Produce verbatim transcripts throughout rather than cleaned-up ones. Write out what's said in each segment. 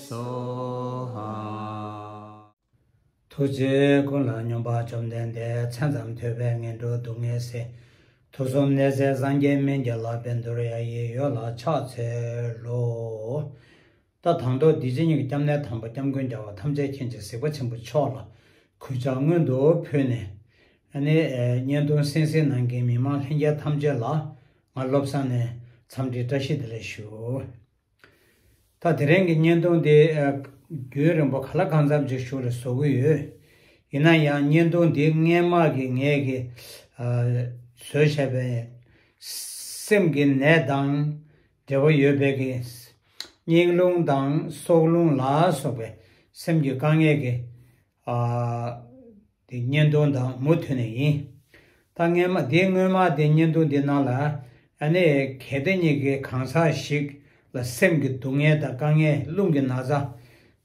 སོ་ཧ། ཐུགས་རྗེ་ཀུན་ལ་སྙོམས་པ་བཅོམ་ལྡན་འདས། མཚན་ཙམ་ཐོས་པས་ངན་འགྲོའི་སྡུག་བསྔལ་སེལ། དུག་གསུམ་ནད་སེལ་སངས་རྒྱས་སྨན་གྱི་བླ། བཻ་ཌཱུརྱ་ཡི་འོད་ལ་ཕྱག་འཚལ་ལོ། ད་དང་ཐོག་འདི་ཕྱི་གཉིས་ཀྱི་སྐྱབས་གནས་དམ་པ་སྐྱབས་མགོན་རྒྱལ་བ་ཐམས་ཅད་མཁྱེན་ཅིང་གཟིགས་པ་ཆེན་པོ་མཆོག་ལ་གུས་ཕྱག་སྔོན་དུ་ཕུལ་ནས། ཨ་ནི་ཨེ་བརྙན་ཐུང་གསན་གཟིགས་གནང་མཁན་མི་མང་ལྷན་རྒྱས་ཐམས་ཅད་ལ་ང་བློ་བཟང་ནས་འཚམས་འདྲི་བཀྲ་ཤིས་བདེ་ལེགས་ཞུ། ད་དེ་རིང་གི་བརྙན་ཐུང་འདི་ཨ་རྒྱུན་རིང་པོ་ག་ལ་གང་འཚམ་ཅིག་ཞུ་རེ་བཟོ་གི་ཡོད། ཡིན་ན་ཡང་བརྙན་ཐུང་འདི་སྔས་མ་གི་ངས་ཀྱི་ཨ་བཟོས་བཞག་པའི་སེམས་ཀྱི་ནད་དང་འབྲེལ་བ་ཡོད་པའི་གི་སྙིང་རླུང་དང་སྲོག་རླུང་ལ་སོགས་པའི་སེམས་ཀྱི་དཀའ་ངལ་གྱི་ཨ་དེ་བརྙན་ཐུང་དང་མུ་མཐུད་ནས་ཡིན། ད་སྔས་མ་དེ་སྔོན་མ་དེ་བརྙན་ཐུང་དེ་ནང་ལ་ཨ་ནི་གལ་ཏེ་ཉིད་ཀྱི་གང་ཟག་ཞིག་ལ་སེམས་ཀྱི་སྡུག་བསྔལ་དང་དཀའ་ངལ་རླུང་གི་ན་ཚ།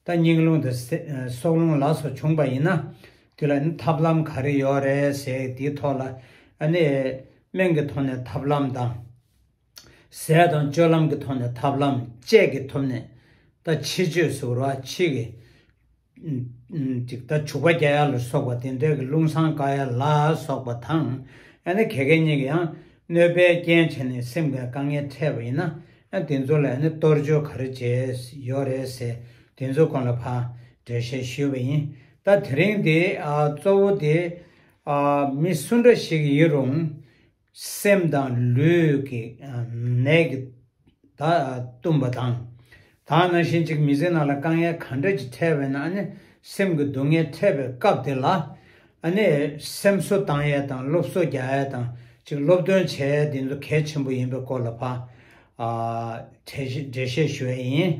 ད་སྙིང་རླུང་དང་སེ་སྲོག་རླུང་ལ་སོགས་བྱུང་པ་ཡིན་ན། དེ་ལ་ཨ་ནི་ཐབས་ལམ་ག་རེ་ཡོད་རེད་ཟེར་དེའི་ཐོག་ལ་ཨ་ནི་སྨན་གྱི་ཐོག་ནས་ཐབས་ལམ་དང་། ཟས་དང་སྤྱོད་ལམ་གྱི་ཐོག་ནས་ཐབས་ལམ་དཔྱད་ཀྱི་ཐོག་ནས། ད་ཕྱི་བཅོས་ཟེར་བ་ཕྱི་གི་ཅིག་ད་བྱུག་པ་རྒྱག་ཡ་ལ་སོགས་པ་དེ་འདྲའི་གི་རླུང་སྲང་བཀག་ཡ་ལ་སོགས་པ་དང་། ཨ་ནི་ག་གེ་གཉིས་ཀྱི་ཡང་གནོད་པའི་རྐྱེན་བྱས་ནས་སེམས་ཀྱི་དཀའ་ངལ་འཕྲད་པ་ཡིན་ན། ཨ་དེ་ཚོ་ལ་ཨ་ནི་གཏོར་བཅོས་ག་རེ་བྱས་ཡོད་རེད་ཟེར་དེ་ཚོ་སྐོར་ལ་ཕར་འགྲེལ་བཤད་ཞུས་པ་ཡིན། ད་དེ་རིང་འདི་ཨ་གཙོ་བོ་དེ་ཨ་མི་སུ་འདྲ་ཞིག་ཡིན་རུང་། སེམས་དང་ལུས་ཀྱི་ནད་ཀྱིས་ད་བཏུམས་པ་དང་། ད་ནང་བཞིན་ཅིག་མི་ཚེ་ནང་ལ་དཀའ་ངལ་ག་འདྲ་ཅིག་འཕྲད་པས་ན། ཨ་ནི་སེམས་ཀྱི་སྡུག་བསྔལ་འཕྲད་པའི་སྐབས་དེ་ལ། ཨ་ནི་སེམས་གསོ་བཏང་ཡས་དང་སློབ་གསོ་རྒྱག་ཡས་དང་ཅིག་སློབ་སྟོན་བྱེད་ཡས་དེ་ཚོ་གལ་ཆེན་པོ་ཡིན་པའི་སྐོར་ལ་ཕར་ཨ་འགྲེལ་བཤད་འགྲེལ་བཤད་ཞུ་ཡས་ཡིན།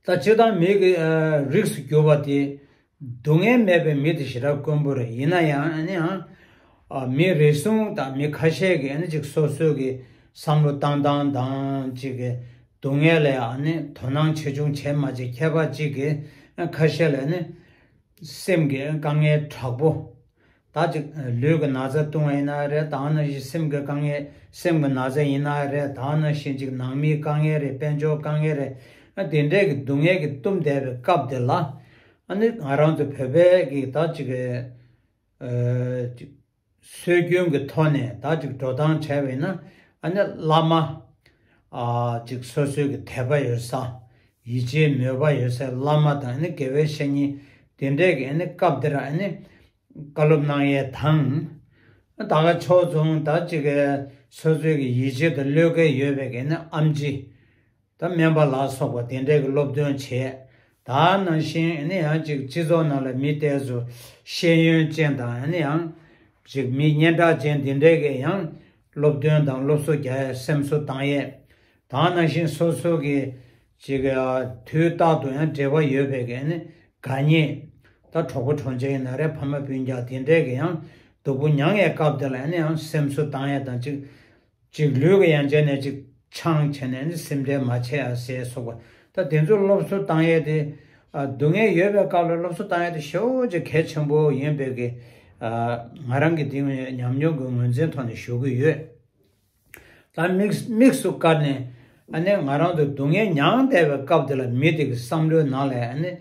ད་སྤྱིར་བཏང་མི་གི་ཨ་རིགས་སུ་གྱུར་པ་དེ་སྡུག་བསྔལ་མེད་པའི་མི་དེ་ཞེ་དྲག་དཀོན་པོ་རེད། ཡིན་ན་ཡང་ཨ་ནི་ཡང་ཨ་མི་རེ་ཟུང་དང་མི་ཁ་ཤས་ཀྱིས་ཨ་ནི་ཅིག་སོ་སོའི་གི་བསམ་བློ་བཏང་སྟངས་དང་ཅིག་གི་སྡུག་བསྔལ་ལ་ཨ་ནི་དོ་སྣང་ཆེ་ཆུང་བྱེད་མ་བྱེད་ཁྱད་པར་ཅིག་གིས་ཨ་ཁ་ཤས་ལ་ཨ་ནི་སེམས་ཀྱི་དཀའ་ངལ་དྲག་པོ། ད་ཅིག་ལུས་ཀྱི་ན་ཚ་བཏུང་བ་ཡིན་ན་རེད། ད་ནང་བཞིན་སེམས་ཀྱི་དཀའ་ངལ་སེམས་ཀྱི་ན་ཚ་ཡིན་ན་རེད། ད་ནང་བཞིན་ཅིག་ནང་མིའི་དཀའ་ངལ་རེད། དཔལ་འབྱོར་དཀའ་ངལ་རེད། ཨ་དེ་འདྲའི་གི་སྡུག་བསྔལ་གྱིས་བཏུམས་བསྡད་པའི་སྐབས་དེ་ལ། ཨ་ནི་ང་རང་ཚོ་བོད་པའི་གི་ད་ཅིག་ཨ་ཅིག་སྲོལ་རྒྱུན་གྱི་ཐོག་ནས་ད་ཅིག་འགྲོ་སྟངས་བྱས་པ་ཡིན་ན། ཨ་ནི་བླ་མ་ཨ་ཅིག་སོ་སོའི་གི་དད་པ་ཡོད་ས། ཡིད་ཆེས་མོས་པ་ཡོད་སའི་བླ་མ་དང་ཨ་ནི་དགེ་བའི་བཤེས་གཉེན་དེ་འདྲའི་གི་ཨ་ནི་སྐབས་དེར་ཨ་ནི། བཀའ་སློབ་གནང་ཡས་དང་། ད་ག་ཕྱོགས་མཚུངས་ད་ཅིག་གི་སོ་སོའི་གི་ཡིད་ཆེས་དང་བློས་འགེལ་ཡོད་པའི་གི་ནི་ཨེམ་ཆི། ད་སྨན་པ་ལ་སོགས་པ་དེ་འདྲའི་གི་སློབ་སྟོན་བྱས། ད་ནང་བཞིན་ནི་ཡང་ཅིག་སྤྱི་ཚོགས་ནང་ལ་མི་དེ་ཚོ་ཤེས་ཡོན་ཅན་དང་ནི་ཡང་ཅིག་མི་སྙན་གྲགས་ཅན་དེ་འདྲའི་གི་ཡང་སློབ་སྟོན་དང་སློབ་གསོ་རྒྱག་ཡས་སེམས་གསོ་བཏང་ཡས། ད་ནང་བཞིན་སོ་སོ་གི་ཅིག་ཨ་དུས་རྟག་ཏུ་ཡང་འབྲེལ་བ་ཡོད་པའི་གི་ནི་དགའ་ཉེ། ད་གྲོགས་པོ་གྲོགས་མཆེད་ཡིན་ན་རེད། ཕ་མ་སྤུན་ཀྱག་དེ་འདྲའི་གི་ཡང་སྡུག་པོ་མྱངས་ཡས་སྐབས་དེ་ལ་ནི་ཡང་སེམས་གསོ་བཏང་ཡས་དང་ཅིག་ཅིག་ལུས་ཀྱི་ཡང་བྱས་ནས་ཅིག་ཆང་བྱས་ནས་ནི་སེམས་ཁྲལ་མ་བྱེད་ཨ་ཟེར་སོགས་པ། ད་དེ་ཚོ་སློབ་གསོ་བཏང་ཡས་དེ་ཨ་སྡུག་བསྔལ་ཡོད་པའི་སྐབས་ལ་སློབ་གསོ་བཏང་ཡས་དེ་ཞེ་པོ་ཅིག་གལ་ཆེན་པོ་ཡིན་པའི་གི་ཨ་ང་རང་གི་དེ་ཉམས་མྱོང་གི་ངོས་འཛིན་ཐོག་ནས་ཞུ་གི་ཡོད། ད་དམིགས་དམིགས་སུ་བཀར་ནས་ཨ་ནི་ང་རང་ཚོ་སྡུག་བསྔལ་མྱངས་བསྡད་པའི་སྐབས་དེ་ལ་མི་དེ་གི་བསམ་བློའི་ནང་ལ་ཨ་ནི་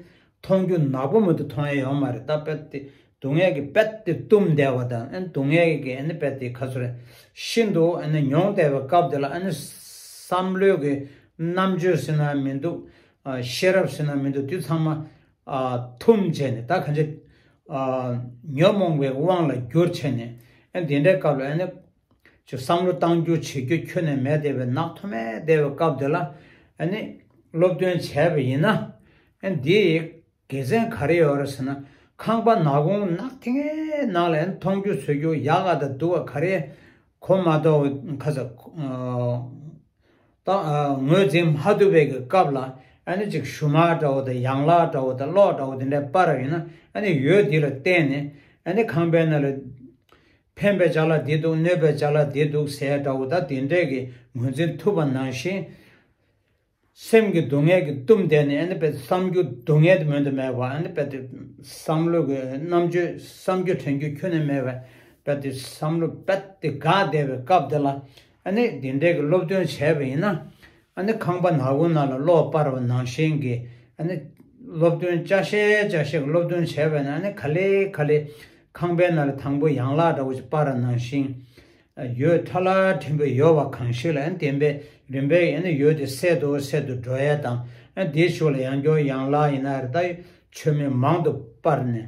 མཐོང་རྒྱུ་ནག་པོ་མ་གཏོགས་མཐོང་ཡས་ཡོད་མ་རེད། ད་དཔེ་དེ་སྡུག་བསྔལ་གྱིས་རྦད་དེ་བཏུམས་བསྡད་པ་དང་། ཨ་ནི་སྡུག་བསྔལ་གྱིས་ཨ་ནི་རྦད་དེ་ག་ཚོད་རེད། ཤིན་ཏུ་ཨ་ནི་མྱོང་བསྡད་པའི་སྐབས་དེ་ལ་ཨ་ནི་བསམ་བློའི་གི་རྣམ་དཔྱོད་ཟེར་ན་མི་འདུག་ཨ་ཤེས་རབ་ཟེར་ན་མི་འདུག་དེ་ཚང་མ་ཨ་འཐུམ་བྱས་ནས། ད་གང་ཅི་ཨ་ཉོན་མོངས་པའི་དབང་ལ་གྱུར་བྱས་ནས། ཨ་ནི་དེ་འདྲའི་སྐབས་ལ་ཨ་ནི་ཅིག་བསམ་བློ་གཏང་རྒྱུ་བྱེད་རྒྱུ་ཁྱོན་ནས་མེད་བསྡད་པའི་ནག་ཐོམ་མེ་བསྡད་པའི་སྐབས་དེ་ལ་ཨ་ནི་སློབ་སྟོན་བྱས་པ་ཡིན་ན། ཨ་ནི་འདི་དགེ་མཚན་ག་རེ་ཡོད་རེད་ཟེར་ན། ཁང་པ་ནག་ཁུང་ནག་ཐིང་ངེ་ནང་ལ་ཨ་ནི་མཐོང་རྒྱུ་ཟོས་རྒྱུ་ཡག་ག་དང་སྡུག་ག་ག་རེ་གོ་མ་གཏོགས་ཁ་ས་ཨ་ད་ཨ་ངོས་འཛིན་མ་ཐུབ་པའི་གི་སྐབས་ལ་ཨ་ནི་ཅིག་ཞུ་མར་འདྲ་བོ་དང་ཡང་ལག་འདྲ་བོ་དང་གློག་འདྲ་བོ་དེ་འདྲ་སྤར་བ་ཡིན་ན། ཨ་ནི་འོད་དེ་ལ་བརྟེན་ནས་ཨ་ནི་ཁང་པའི་ནང་ལ་ཕན་པའི་ཅ་ལག་འདི་འདུག་གནོད་པའི་ཅ་ལག་འདི་འདུག་ཟེར་འདྲ་བོ་ད་དེ་འདྲས་ཀྱི་ངོས་འཛིན་ཐུབ་པ་ནང་བཞིན། སེམས་ཀྱི་སྡུག་བསྔལ་གྱིས་བཏུམས་བསྡད་ནས་ཨ་ནི་དཔེ་བསམ་རྒྱུ་སྡུག་བསྔལ་དེ་མེད་དུ་མེད་པ། ཨ་ནི་དཔེ་དེ་བསམ་བློ་གི་རྣམ་དཔྱོད་བསམ་རྒྱུ་དྲན་རྒྱུ་ཁྱོན་ནས་མེད་པ། དཔེ་དེ་བསམ་བློ་དཔེ་དེ་འགག་བསྡད་པའི་སྐབས་དེ་ལ་ཨ་ནི་དེ་འདྲའི་གི་སློབ་སྟོན་བྱས་པ་ཡིན་ན། ཨ་ནི་ཁང་པ་ནག་ཁུང་ནང་ལ་གློག་སྤར་བ་ནང་བཞིན་གྱི། ཨ་ནི་སློབ་སྟོན་ཅ་ཤེས་ཅ་ཤེས་ཀྱི་སློབ་སྟོན་བྱས་པས་ན། ཨ་ནི་ག་ལེ་ག་ལེ་ཁང་པའི་ནང་ལ་དང་པོ་ཡན་ལག་འདྲ་བོ་ཞིག་སྤར་བ་ནང་བཞིན། ཡོལ་ཕྲ་ལ་ཕྲན་བུ་ཡོལ་བ་གང་ཞིག་ལ། ཨ་ནི་བདེན་པའི་རིམ་པས་ཨ་ནི་ཡོལ་དེ་སད་དུ་སད་དུ་འགྲོ་ཡས་དང་། ཨ་ནི་དེའི་གཞུག་ལ་ཡང་བསྐྱར་ཡན་ལག་ཡིན་ན་རེད། ད་མཆོད་མེ་མང་དུ་སྤར་ནས།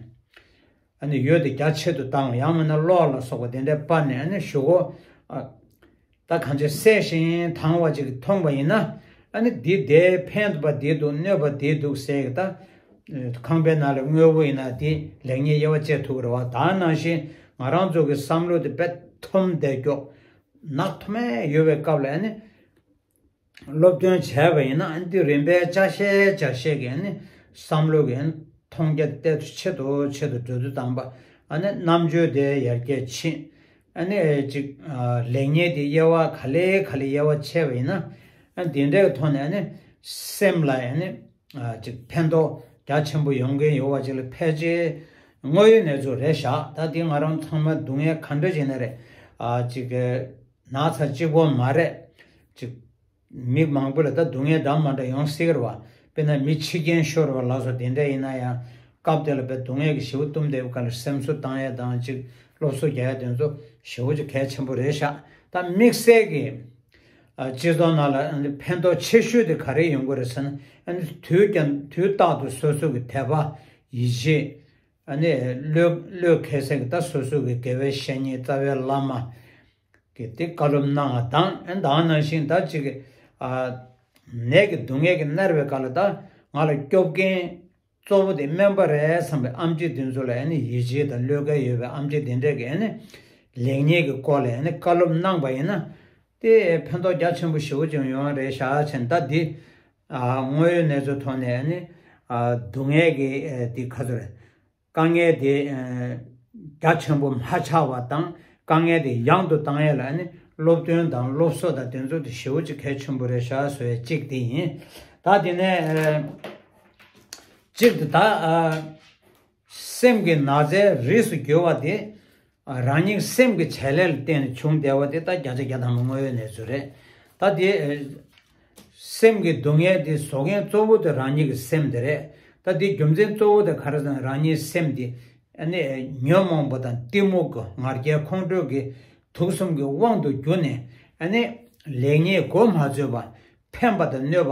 ཨ་ནི་ཡོལ་དེ་རྒྱ་ཆེ་དུ་བཏང་། ཡང་མིན་ན་གློག་ལ་སོགས་པ་དེ་འདྲ་སྤར་ནས། ཨ་ནི་གཞུག་གུ་ཨ་ད་གང་ཅི་སད་ཞིང་དྭངས་པ་ཅིག་མཐོང་པ་ཡིན་ན། ཨ་ནི་འདི་དེ་ཕན་པ་འདི་འདུག་གནོད་པ་འདི་འདུག་ཟེར་གི། ད་ཁང་པའི་ནང་ལ་དངོས་པོ་ཡིན་ན་དེ་ལེགས་ཉེས་དབྱེ་བ་དཔྱད་ཐུབ་ཀྱི་རེད་བ། ད་ནང་བཞིན་ང་རང་ཚོ་གི་བསམ་བློ་དེ་དཔེ་མཐོ་བསྡད་མགྱོགས་ནག་མཐོ་དམན་ཡོད་པའི་སྐབས་ལ། ཨ་ནི་སློབ་སྟོན་བྱས་པ་ཡིན་ན། ཨ་ནི་དེ་རིམ་པས་ཅ་ཤེས་ཅ་ཤེས་ཀྱི་ཨ་ནི་བསམ་བློ་གི་ཨ་ནི་མཐོང་རྒྱ་དེ་ཆེ་དུ་ཆེ་དུ་འགྲོ་དུས་དང་པ། ཨ་ནི་རྣམ་དཔྱོད་དེ་ཡར་རྒྱས་ཕྱིན། ཨ་ནི་ཅིག་ཨ་ལེགས་ཉེས་དེ་དབྱེ་བ་ག་ལེ་ག་ལེ་དབྱེ་བ་ཕྱེ་བ་ཡིན་ན། ཨ་འདི་འདྲའི་ཐོག་ནས་ཨ་ནི་སེམས་ལ་ཨ་ནི་ཨ་ཅིག་ཕན་ཐོགས་རྒྱ་ཆེན་པོ་ཡོང་གིན་ཡོད་པ་ཅིག་ལ་ཕལ་ཆེར་དངོས་ཡོད་གནས་ཚུལ་རེད་ཤག་ད་འདི་ང་རང་ཚང་མ་སྡུག་བསྔལ་ག་འདྲ་ཞིག་ན་རེད། ཨ་ཅིག་ན་ཚ་གཅིག་པོ་མ་རེད། ཅིག་མི་མང་པོ་ལ་ད་སྡུག་བསྔལ་འདྲ་མ་འདྲ་ཡོང་སྲིད་ཀྱི་རེད་བ། དཔེར་ན་མི་འཆི་རྐྱེན་ཤོར་བ་ལ་སོགས་དེ་འདྲ་ཡིན་ན་ཡང་། སྐབས་དེ་ལ་དཔེ་སྡུག་བསྔལ་གྱི་ཞེ་པོ་གཏུམ་བསྡད་པའི་སྐབས་ལ་སེམས་གསོ་བཏང་ཡས་དང་། ཅིག་སློབ་གསོ་རྒྱག་ཡས་དེ་ཚོ་ཞེ་པོ་ཅིག་གལ་ཆེན་པོ་རེད་ཤག་ད་དམིགས་བསལ་གྱི་ཨ་སྤྱི་ཚོགས་ནང་ལ་ཕན་ཐོགས་ཆེ་ཤོས་དེ་ག་རེ་ཡོང་གི་རེད་ཟེར་ན། ཨ་ནི་དུས་ཀྱང་དུས་རྟག་ཏུ་སོ་སོ་གི་དད་པ་ཡིད་ཆེས། ཨ་ནི་བློས་བློས་འཁེལ་སའི་གི་ད་སོ་སོ་གི་དགེ་བའི་བཤེས་གཉེན་རྩ་བའི་བླ་མ་གི་དེ་བཀའ་སློབ་གནང་བ་དང་། ཨ་ནི་ད་ནང་བཞིན་ད་ཅིག་གི་ཨ་ནད་ཀྱི་སྡུག་བསྔལ་གྱིས་མནར་བའི་སྐབས་ལ་ད་ང་ལ་སྐྱོབ་མཁན་གཙོ་བོ་དེ་སྨན་པ་རེད་བསམ་པའི་ཨེམ་ཆི་དེ་ཚོ་ལ། ཨ་ནི་ཡིད་ཆེས་དང་བློས་འཁེལ་ཡོད་པའི་ཨེམ་ཆི་དེ་འདྲས་ཀྱིས་ཨ་ནི་ལེགས་ཉེས་ཀྱི་སྐོར་ལ་ཨ་ནི་བཀའ་སློབ་གནང་པ་ཡིན་ན། དེ་ཕན་ཐོགས་རྒྱ་ཆེན་པོ་ཞེ་པོ་ཅིག་ཡོང་བ་རེད་ཤག་བྱས་ན། ད་འདི་ཨ་དངོས་ཡོད་གནས་ཚུལ་ཐོག་ནས་ཨ་ནི་ཨ་སྡུག་བསྔལ་གྱི་ཨ་དེ་ག་ཚོད་རེད། དཀའ་ངལ་དེ་ཨ་རྒྱ་ཆེན་པོ་མ་ཆགས་པ་དང་། དཀའ་ངལ་དེ་ཡང་དུ་བཏང་ཡས་ལ་ཨ་ནི་སློབ་སྟོན་དང་སློབ་གསོ་དང་དེ་ཚོ་དེ་ཞེ་པོ་ཅིག་གལ་ཆེན་པོ་རེད་ཤག་ཟེར་བའི་གཅིག་དེ་ཡིན། ད་དེ་ནས་ཨ་གཅིག་དེ་ད་ཨ་སེམས་ཀྱི་ན་ཚའི་རིགས་སུ་གྱུར་བ་དེ་ཨ་རང་ཉིད་སེམས་ཀྱི་བྱེད་ལས་ལ་བརྟེན་ནས་བྱུང་བསྡད་པ་དེ་ད་བརྒྱ་ཆ་བརྒྱ་ཐམ་པ་དངོས་ཡོད་གནས་ཚུལ་རེད། ད་དེ་ཨ་སེམས་ཀྱི་སྡུག་བསྔལ་དེ་བཟོ་མཁན་གཙོ་བོ་དེ་རང་ཉིད་ཀྱི་སེམས་དེ་རེད། ད་དེ་རྒྱུ་མཚན་གཙོ་བོ་དེ་ག་རེ་ཟེར་ན། རང་ཉིད་སེམས་དེ་ཨ་ནི་ཉོན་མོངས་པ་དང་གཏི་མུག་གི་ང་རྒྱལ་ཁོང་ཁྲོ་གི་དུག་གསུམ་གྱི་དབང་དུ་གྱུར་ནས། ཨ་ནི་ལེགས་ཉེས་མགོ་མ་ཚོས་པ། ཕན་པ་དང་གནོད་པ་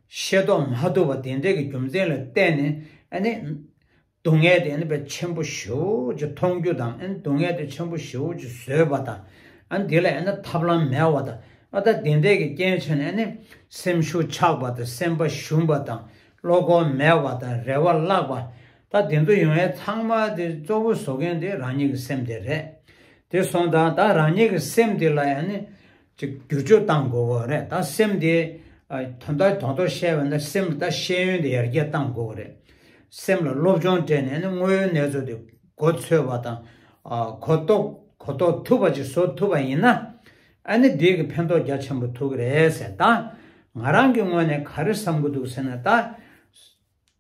ཤེས་རྟོགས་མ་ཐུབ་པ་དེ་འདྲའི་གི་རྒྱུ་མཚན་ལ་བརྟེན་ནས། ཨ་ནི་སྡུག་བསྔལ་དེ་ཨ་ནི་དཔེ་ཆེན་པོ་ཞེ་པོ་ཅིག་མཐོང་རྒྱུ་དང་། ཨ་ནི་སྡུག་བསྔལ་དེ་ཆེན་པོ་ཞེ་པོ་ཅིག་བཟོས་པ་དང་། ཨ་ནི་དེ་ལ་ཨ་ནི་ཐབས་ལམ་མེད་པ་དང་། ཨ་ད་དེ་འདྲའི་གི་རྐྱེན་བྱས་ནས་ཨ་ནི་སེམས་ཤུགས་ཆག་པ་དང་། སེམས་པ་ཞུམ་པ་དང་། བློ་ཁོག་མེད་པ་དང་། རེ་བ་བརླག་པ། ད་དེ་ཚོ་ཡོང་ཡས་ཚང་མ་དེ་གཙོ་བོ་བཟོ་མཁན་དེ་རང་ཉིད་ཀྱི་སེམས་དེ་རེད། དེ་སོང་ཙང་ད་རང་ཉིད་ཀྱི་སེམས་དེ་ལ་ཡང་ནི་ཅིག་བསྒྱུར་བཅོས་བཏང་དགོས་པ་རེད། ད་སེམས་དེ་ཨ་དོན་དག་དོན་དག་བཤད་པ་ན། སེམས་ལ་ད་ཤེས་ཡོན་དེ་ཡར་རྒྱས་བཏང་དགོས་པ་རེད། སེམས་ལ་སློབ་སྦྱོང་སྤྲད་ནས་ནི་དངོས་ཡོད་གནས་ཚུལ་དེ་གོ་ཚོད་པ་དང་། ཨ་གོ་རྟོགས་གོ་རྟོགས་ཐུབ་པ་ཅིག་བཟོ་ཐུབ་པ་ཡིན་ན། ཨ་ནི་དེ་གི་ཕན་ཐོགས་རྒྱ་ཆེན་པོ་ཐུག་གི་རེད་ཟེར། ད་ང་རང་གི་ངོས་ནས་ག་རེ་བསམ་གི་འདུག་ཟེར་ན། ད་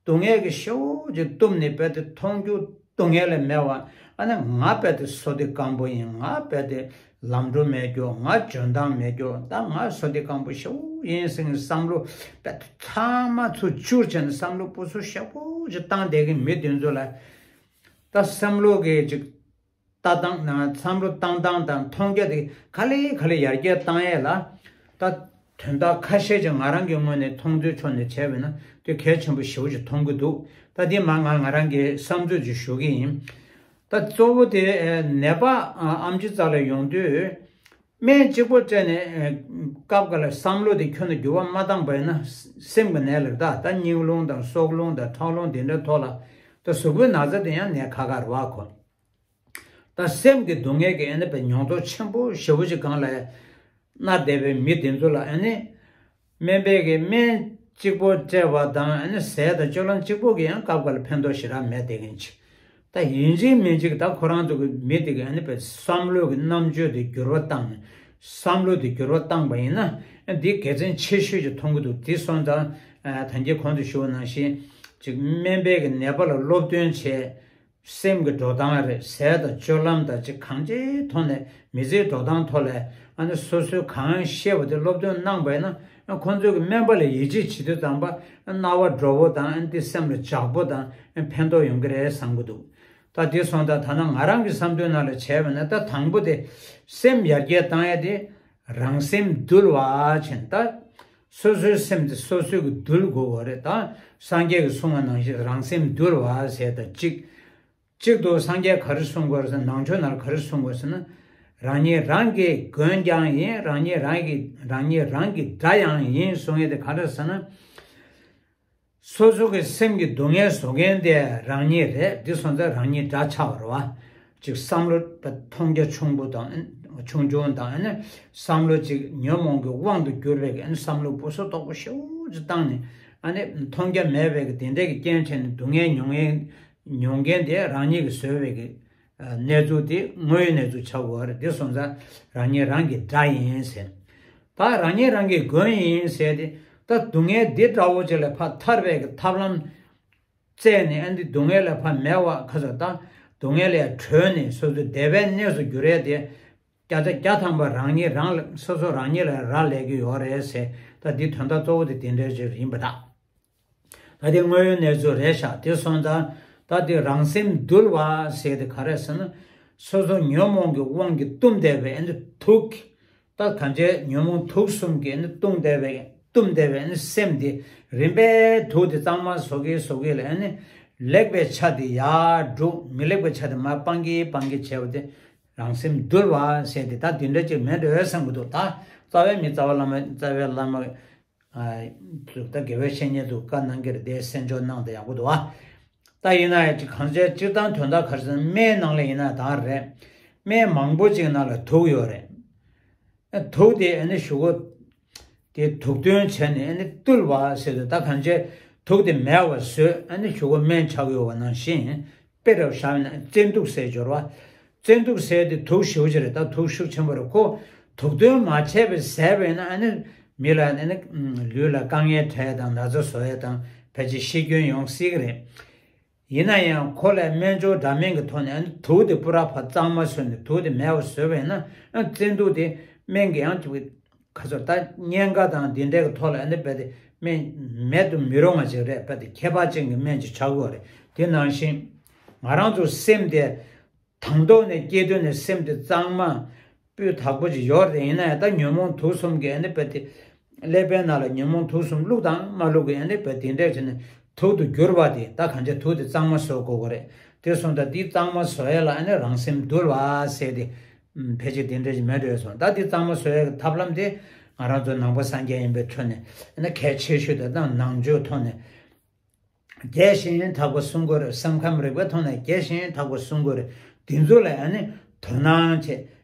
སྡུག་བསྔལ་གྱི་ཤོག་ཅིག་གཏུབ་ནས་རྦད་དེ་མཐོང་རྒྱུ་སྡུག་བསྔལ་ལས་མེད་པ། ཨ་ནི་ང་རྦད་དེ་བསོད་བདེ་སྐམ་པོ་ཡིན། ང་རྦད་དེ་ལམ་འགྲོ་མེད་རྒྱུ། ང་འཇོན་ཐང་མེད་རྒྱུ། ད་ང་བསོད་བདེ་སྐམ་པོ་ཞེ་པོ་ཡིན་ཟེར་ནས་བསམ་བློ་རྦད་དེ་ཚང་མ་ཚུར་བཅུག་བྱས་ནས་བསམ་བློ་སྤུ་སུ་ཞེ་པོ་ཅིག་བཏང་བསྡད་མཁན་མི་དེ་ཚོ་ལ། ད་བསམ་བློ་གི་ཅིག་ལྟ་སྟངས་ནང་། བསམ་བློ་བཏང་སྟངས་དང་མཐོང་རྒྱ་དེ་ག་ལེ་ག་ལེ་ཡར་རྒྱས་བཏང་ཡས་ལ། ད་དོན་དག་ཁ་ཤས་ཅིག་ང་རང་གི་ངོས་ནས་མཐོང་ཚུལ་ཕྱོགས་ནས་བྱས་པ་ཡིན་ན། དེ་གལ་ཆེན་པོ་ཞེ་པོ་ཅིག་མཐོང་གི་འདུག་ད་དེ་མ་ང་ང་རང་གི་བསམ་ཚུལ་ཅིག་ཞུ་གི་ཡིན། ད་གཙོ་བོ་དེ་ཨ་ནད་པ་ཨ་ཨེམ་ཆི་རྩ་ལ་ཡོང་དུས། སྨན་གཅིག་པོ་སྤྲད་ནས་ཨ་སྐབས་འགའ་ལ་བསམ་བློ་དེ་ཁྱོན་ནས་འགྱུར་བ་མ་བཏང་པ་ཡིན་ན། སེམས་ཀྱི་ནད་ལ། ད་ད་སྙིང་རླུང་དང་སྲོག་རླུང་དང་ཁྲག་རླུང་དེ་འདྲའི་ཐོག་ལ། ད་གཟུགས་པོའི་ན་ཚ་དེ་ཡང་ནད་ཁག་ཁག་རེད་བ་ཁོ། ད་སེམས་ཀྱི་སྡུག་བསྔལ་གྱི་ཨ་ནི་དཔེ་མྱོང་ཚོར་ཆེན་པོ་ཞེ་པོ་ཅིག་སྒང་ལ་མནར་བསྡད་པའི་མི་དེ་ཚོ་ལ། ཨ་ནི་སྨན་པས་ཀྱི་སྨན་གཅིག་པོ་སྤྲད་པ་དང་། ཨ་ནི་ཟས་དང་སྤྱོད་ལམ་གཅིག་པོ་གིས་ཡང་སྐབས་འགའ་ལ་ཕན་ཐོགས་ཞེ་དྲག་མེད་བསྡད་མཁན་ཅིག་ད་ཡིན་གཅིག་མིན་གཅིག་ད་ཁོ་རང་ཚོ་གི་མི་དེ་གི་ཨ་ནི་དཔེ་བསམ་བློ་གི་རྣམ་དཔྱོད་དེ་འགྱུར་བ་བཏང་ནས། བསམ་བློ་དེ་འགྱུར་བ་བཏང་པ་ཡིན་ན། ཨ་འདི་དགེ་མཚན་ཆེ་ཤོས་ཅིག་མཐོང་གི་འདུག་དེ་སོང་ཙང་ཨ་ད་གིན་གོང་དུ་ཞུ་བ་ནང་བཞིན་ཅིག་སྨན་པས་ཀྱི་ནད་པ་ལ་སློབ་སྟོན་བྱས། སེམས་ཀྱི་འགྲོ་སྟངས་རེད། ཟས་དང་སྤྱོད་ལམ་དང་ཅིག་གང་ཅིའི་ཐོག་ནས། མི་ཚེའི་འགྲོ་སྟངས་ཐོག་ལ་ ཨ་ནི་སོ་སོའི་གང་ཤེས་པ་དེ་སློབ་སྟོན་གནང་པ་ཡིན་ན། ཁོང་ཚོའི་གི་སྨན་པ་ལ་ཡིད་ཆེས་བྱེད་དུས་ཙམ་པ་རྣ་བ་དྲོ་པོ་དང་། ཨ་ནི་སེམས་ལ་འཇགས་པོ་དང་། ཕན་ཐོགས་ཡོང་གི་རེད་བསམ་གི་འདུག་ད་དེ་སོང་ཙང་ད་ནང་ང་རང་གི་བསམ་ཚུལ་ནང་ལ་བྱས་པ་ན། ད་དང་པོ་དེ་སེམས་ཡར་རྒྱས་བཏང་ཡ་དེ་རང་སེམས་འདུལ་བ་བྱས་ནས། ད་སོ་སོའི་སེམས་དེ་སོ་སོས་གི་འདུལ་དགོས་པ་རེད། ད་སངས་རྒྱས་ཀྱིས་གསུངས་པ་ནང་བཞིན་རང་སེམས་འདུལ་བ་ཟེར། ད་གཅིག་གཅིག་ཏུ་སངས་རྒྱས་ག་རེ་གསུང་དགོས་ཟེར་ན། ནང་ཆོས་ནང་ག་རེ་གསུང་དགོས་ཟེར་ན། རང་ཉིད་རང་གི་མགོན་ཀྱང་ཡིན། རང་ཉིད་རང་གི་རང་ཉིད་རང་གི་དགྲ་ཡང་ཡིན་གསུང་ཡས་དེ་ག་རེ་ཟེར་ན། སོ་སོ་གི་སེམས་ཀྱི་སྡུག་བསྔལ་བཟོ་མཁན་དེ་རང་ཉིད་རེད། དེ་སོང་ཙང་རང་ཉིད་དགྲ་ཆགས་པ་རེད་བ། ཅིག་བསམ་བློ་མཐོང་རྒྱ་ཆུང་པོ་དང་། ཆུང་ཆུང་དང་། ཨ་ནི་བསམ་བློ་ཅིག་ཉོན་མོངས་ཀྱི་དབང་དུ་གྱུར་པའི་གི། ཨ་ནི་བསམ་བློ་སྦུ་སྲོག་དོག་པོ་ཞེ་པོ་ཅིག་བཏང་ནས། ཨ་ནི་མཐོང་རྒྱ་མེད་པའི་གི་དེ་འདྲའི་གི་རྐྱེན་བྱས་ནས་སྡུག་བསྔལ་མྱོང་ཡས། མྱོང་མཁན་དེ་རང་ཉིད་ཀྱིས་བཟོས་པའི་གི་གནས་ཚུལ་དེ་དངོས་ཡོད་གནས་ཚུལ་ཆགས་ཀྱི་ཡོད་རེད། དེ་སོང་ཙང་རང་ཉིད་རང་གི་དགྲ་ཡིན་ཟེར། ད་རང་ཉིད་རང་གི་མགོན་ཡིན་ཟེར་ཏེ། ད་སྡུག་བསྔལ་འདི་འདྲ་བོ་ཅིག་ལས་ཕར་ཐར་བའི་གི་ཐབས་ལམ་བཙལ་ནས། ཨ་འདི་སྡུག་བསྔལ་ལས་ཕར་མེད་པ་ག་ཚོད། ད་སྡུག་བསྔལ་ལས་གྲོལ་ནས་སོ་སོ་བདེ་བའི་གནས་སུ་འགྱུར་ཡས་དེ། བརྒྱ་ཆ་བརྒྱ་ཐམ་པ་རང་ཉིད་རང་ལ། སོ་སོ་རང་ཉིད་ལ་རག་ལས་ཀྱི་ཡོད་རེད་ཟེར། ད་འདི་དོན་དག་གཙོ་བོ་དེ་དེ་འདྲའི་ཅིག་ཡིན་པ་འདྲ། ད་དེ་དངོས་ཡོད་གནས་ཚུལ་རེད་ཤག་དེ་སོང་ཙང་ད་དེ་རང་སེམས་འདུལ་བ་ཟེར་དེ་ག་རེ་ཟེར་ན། སོ་སོ་ཉོན་མོངས་ཀྱི་དབང་གིས་བཏུམས་བསྡད་པའི་ཨ་ནི་དུག་ད་གང་བྱས་ཉོན་མོངས་དུག་གསུམ་གྱིས་ཨ་ནི་བཏུམས་བསྡད་པའི། བཏུམས་བསྡད་པའི་ཨ་ནི་སེམས་དེ། རིམ་པས་དུག་དེ་གཙང་མ་བཟོ་གི་བཟོ་གི་ལ། ཨ་ནི་ལེགས་པའི་ཆ་དེ་ཡར་སྒྲུག་མི་ལེགས་པའི་ཆ་དེ་མར་སྤང་གི་སྤང་གི་བྱས་པ་དེ་རང་སེམས་འདུལ་བ་ཟེར་དེ། ད་དེ་འདྲ་ཅིག་མེད་འགྲོ་བསམ་གི་འདུག་ད་རྩ་བའི་མི། རྩ་བ་བླ་མ། རྩ་བའི་བླ་མ། ཨ། ད་དགེ་བའི་བཤེས་གཉེན་ཚོས་བཀའ་གནང་གི་རེད། དེ་གསན་འཇོག་གནང་དེ་ཡག་པོ་འདུག་ཨ། ད་ཡིན་ན་ཡང་ཅིག་གང་བྱས་སྤྱིར་བཏང་དོན་དག་ག་རེ་ཟེར་ན། སྨན་ནང་ལ་ཡིན་ན་ད་རེད། སྨན་མང་པོ་ཅིག་ནང་ལ་དུག་ཡོད་རེད། ཨ། དུག་དེ་ཨ་ནི་གཞུག་གུ་དེ་དུག་འདོན་བྱས་ནས་ཨ་ནི་བཏུལ་བ་ཟེར་དུས། ད་གང་བྱས་དུག་དེ་མེད་པ་བཟོས། ཨ་ནི་གཞུག་གུ་སྨན་ཆགས་ཡོད་པ་ནང་བཞིན། དཔེ་རུ་བཞག་ན་བཙན་དུག་ཟེར་སྦྱོར་བ། བཙན་དུག་ཟེར་དེ་དུག་ཞེ་པོ་ཅིག་རེད། ད་དུག་ཤུགས་ཆེན་པོ་རེད། ཁོ་དུག་འདོན་མ་བྱས་པའི་བཟས་པ་ཡིན་ན། ཨ་ནི་མི་ལ་ཨ་ནི་ལུས་ལ་དཀའ་ངལ་འཕྲད་དང་། ན་ཚ་བཟོ་ཡས་དང་། ཕལ་ཆེར་ཤི་སྐྱོན་ཡོང་སྲིད་ཀྱི་རེད། ཡིན་ན་ཡང་ཁོ་ལ་སྨན་སྦྱོར་འདྲ་མིན་གྱི་ཐོག་ནས། ཨ་ནི་དུག་དེ་པུ་ར་ཕར་གཙང་མ་བཟོས་ནས་དུག་དེ་མེད་པ་བཟོས་པ་ཡིན་ན། ཨ། བཙན་དུག་དེ་སྨན་གྱི་ཡང་ཅིག་ག་ཚོད། ད་གཉན་ཁ་དང་དེ་འདྲའི་གི་ཐོག་ལ་ཨ་ནི་རྦད་དེ་སྨན་མེད་དུ་མི་རུང་བ་ཅིག་རེད། རྦད་དེ་ཁྱད་པར་ཅན་གྱི་སྨན་ཅིག་ཆགས་ཀྱི་ཡོད་རེད། དེ་ནང་བཞིན་ང་རང་ཚོ་སེམས་དེ། དང་ཐོག་ནས་སྐྱེས་དུས་ནས་སེམས་དེ་གཙང་མ་སྤུས་དག་པོ་ཅིག་ཡོད་རེད། ཡིན་ན་ཡང་ད་ཉོན་མོངས་དུག་གསུམ་གྱིས་ཨ་ནི་རྦད་དེ། ཀླད་པའི་ནང་ལ་ཉོན་མོངས་དུག་གསུམ་བླུགས་དང་མ་བླུགས་ཀྱི་ཨ་ནི་རྦད་དེ་འདྲས་བྱས་ནས་དུག་ཏུ་གྱུར་པ་དེ། ད་གང་བྱས་དུག་དེ་གཙང་མ་བཟོ་དགོས་ཀྱི་རེད། དེ་སོང་ཙང་འདི་གཙང་མ་བཟོ་ཡས་ལ་ཨ་ནི་རང་སེམས་འདུལ་བ་ཟེར་དེ། ཕལ་ཆེར་དེ་འདྲས་ཅིག་མེད་འགྲོ་སོང་། ད་འདི་གཙང་མ་བཟོ་ཡས་ཀྱི་ཐབས་ལམ་དེ་ང་རང་ཚོ་ནང་པ་སངས་རྒྱས་ཡིན་པའི་ཁྲོད་ནས་ཨ་ནི་གལ་ཆེ་ཤོས་དེ་དང་། ནང་ཆོས་ཐོག་ནས། རྒྱས་ཤིང་དྲགས་པ་གསུང་དགོས་རེད། སེམས་ཁམས་རིག་པའི་ཐོག་ནས་རྒྱས་ཤིང་དྲགས་པ་གསུང་དགོས་རེད། འདི་ཚོ་ལ་ཨ་ནི་དོ་སྣང་བྱས་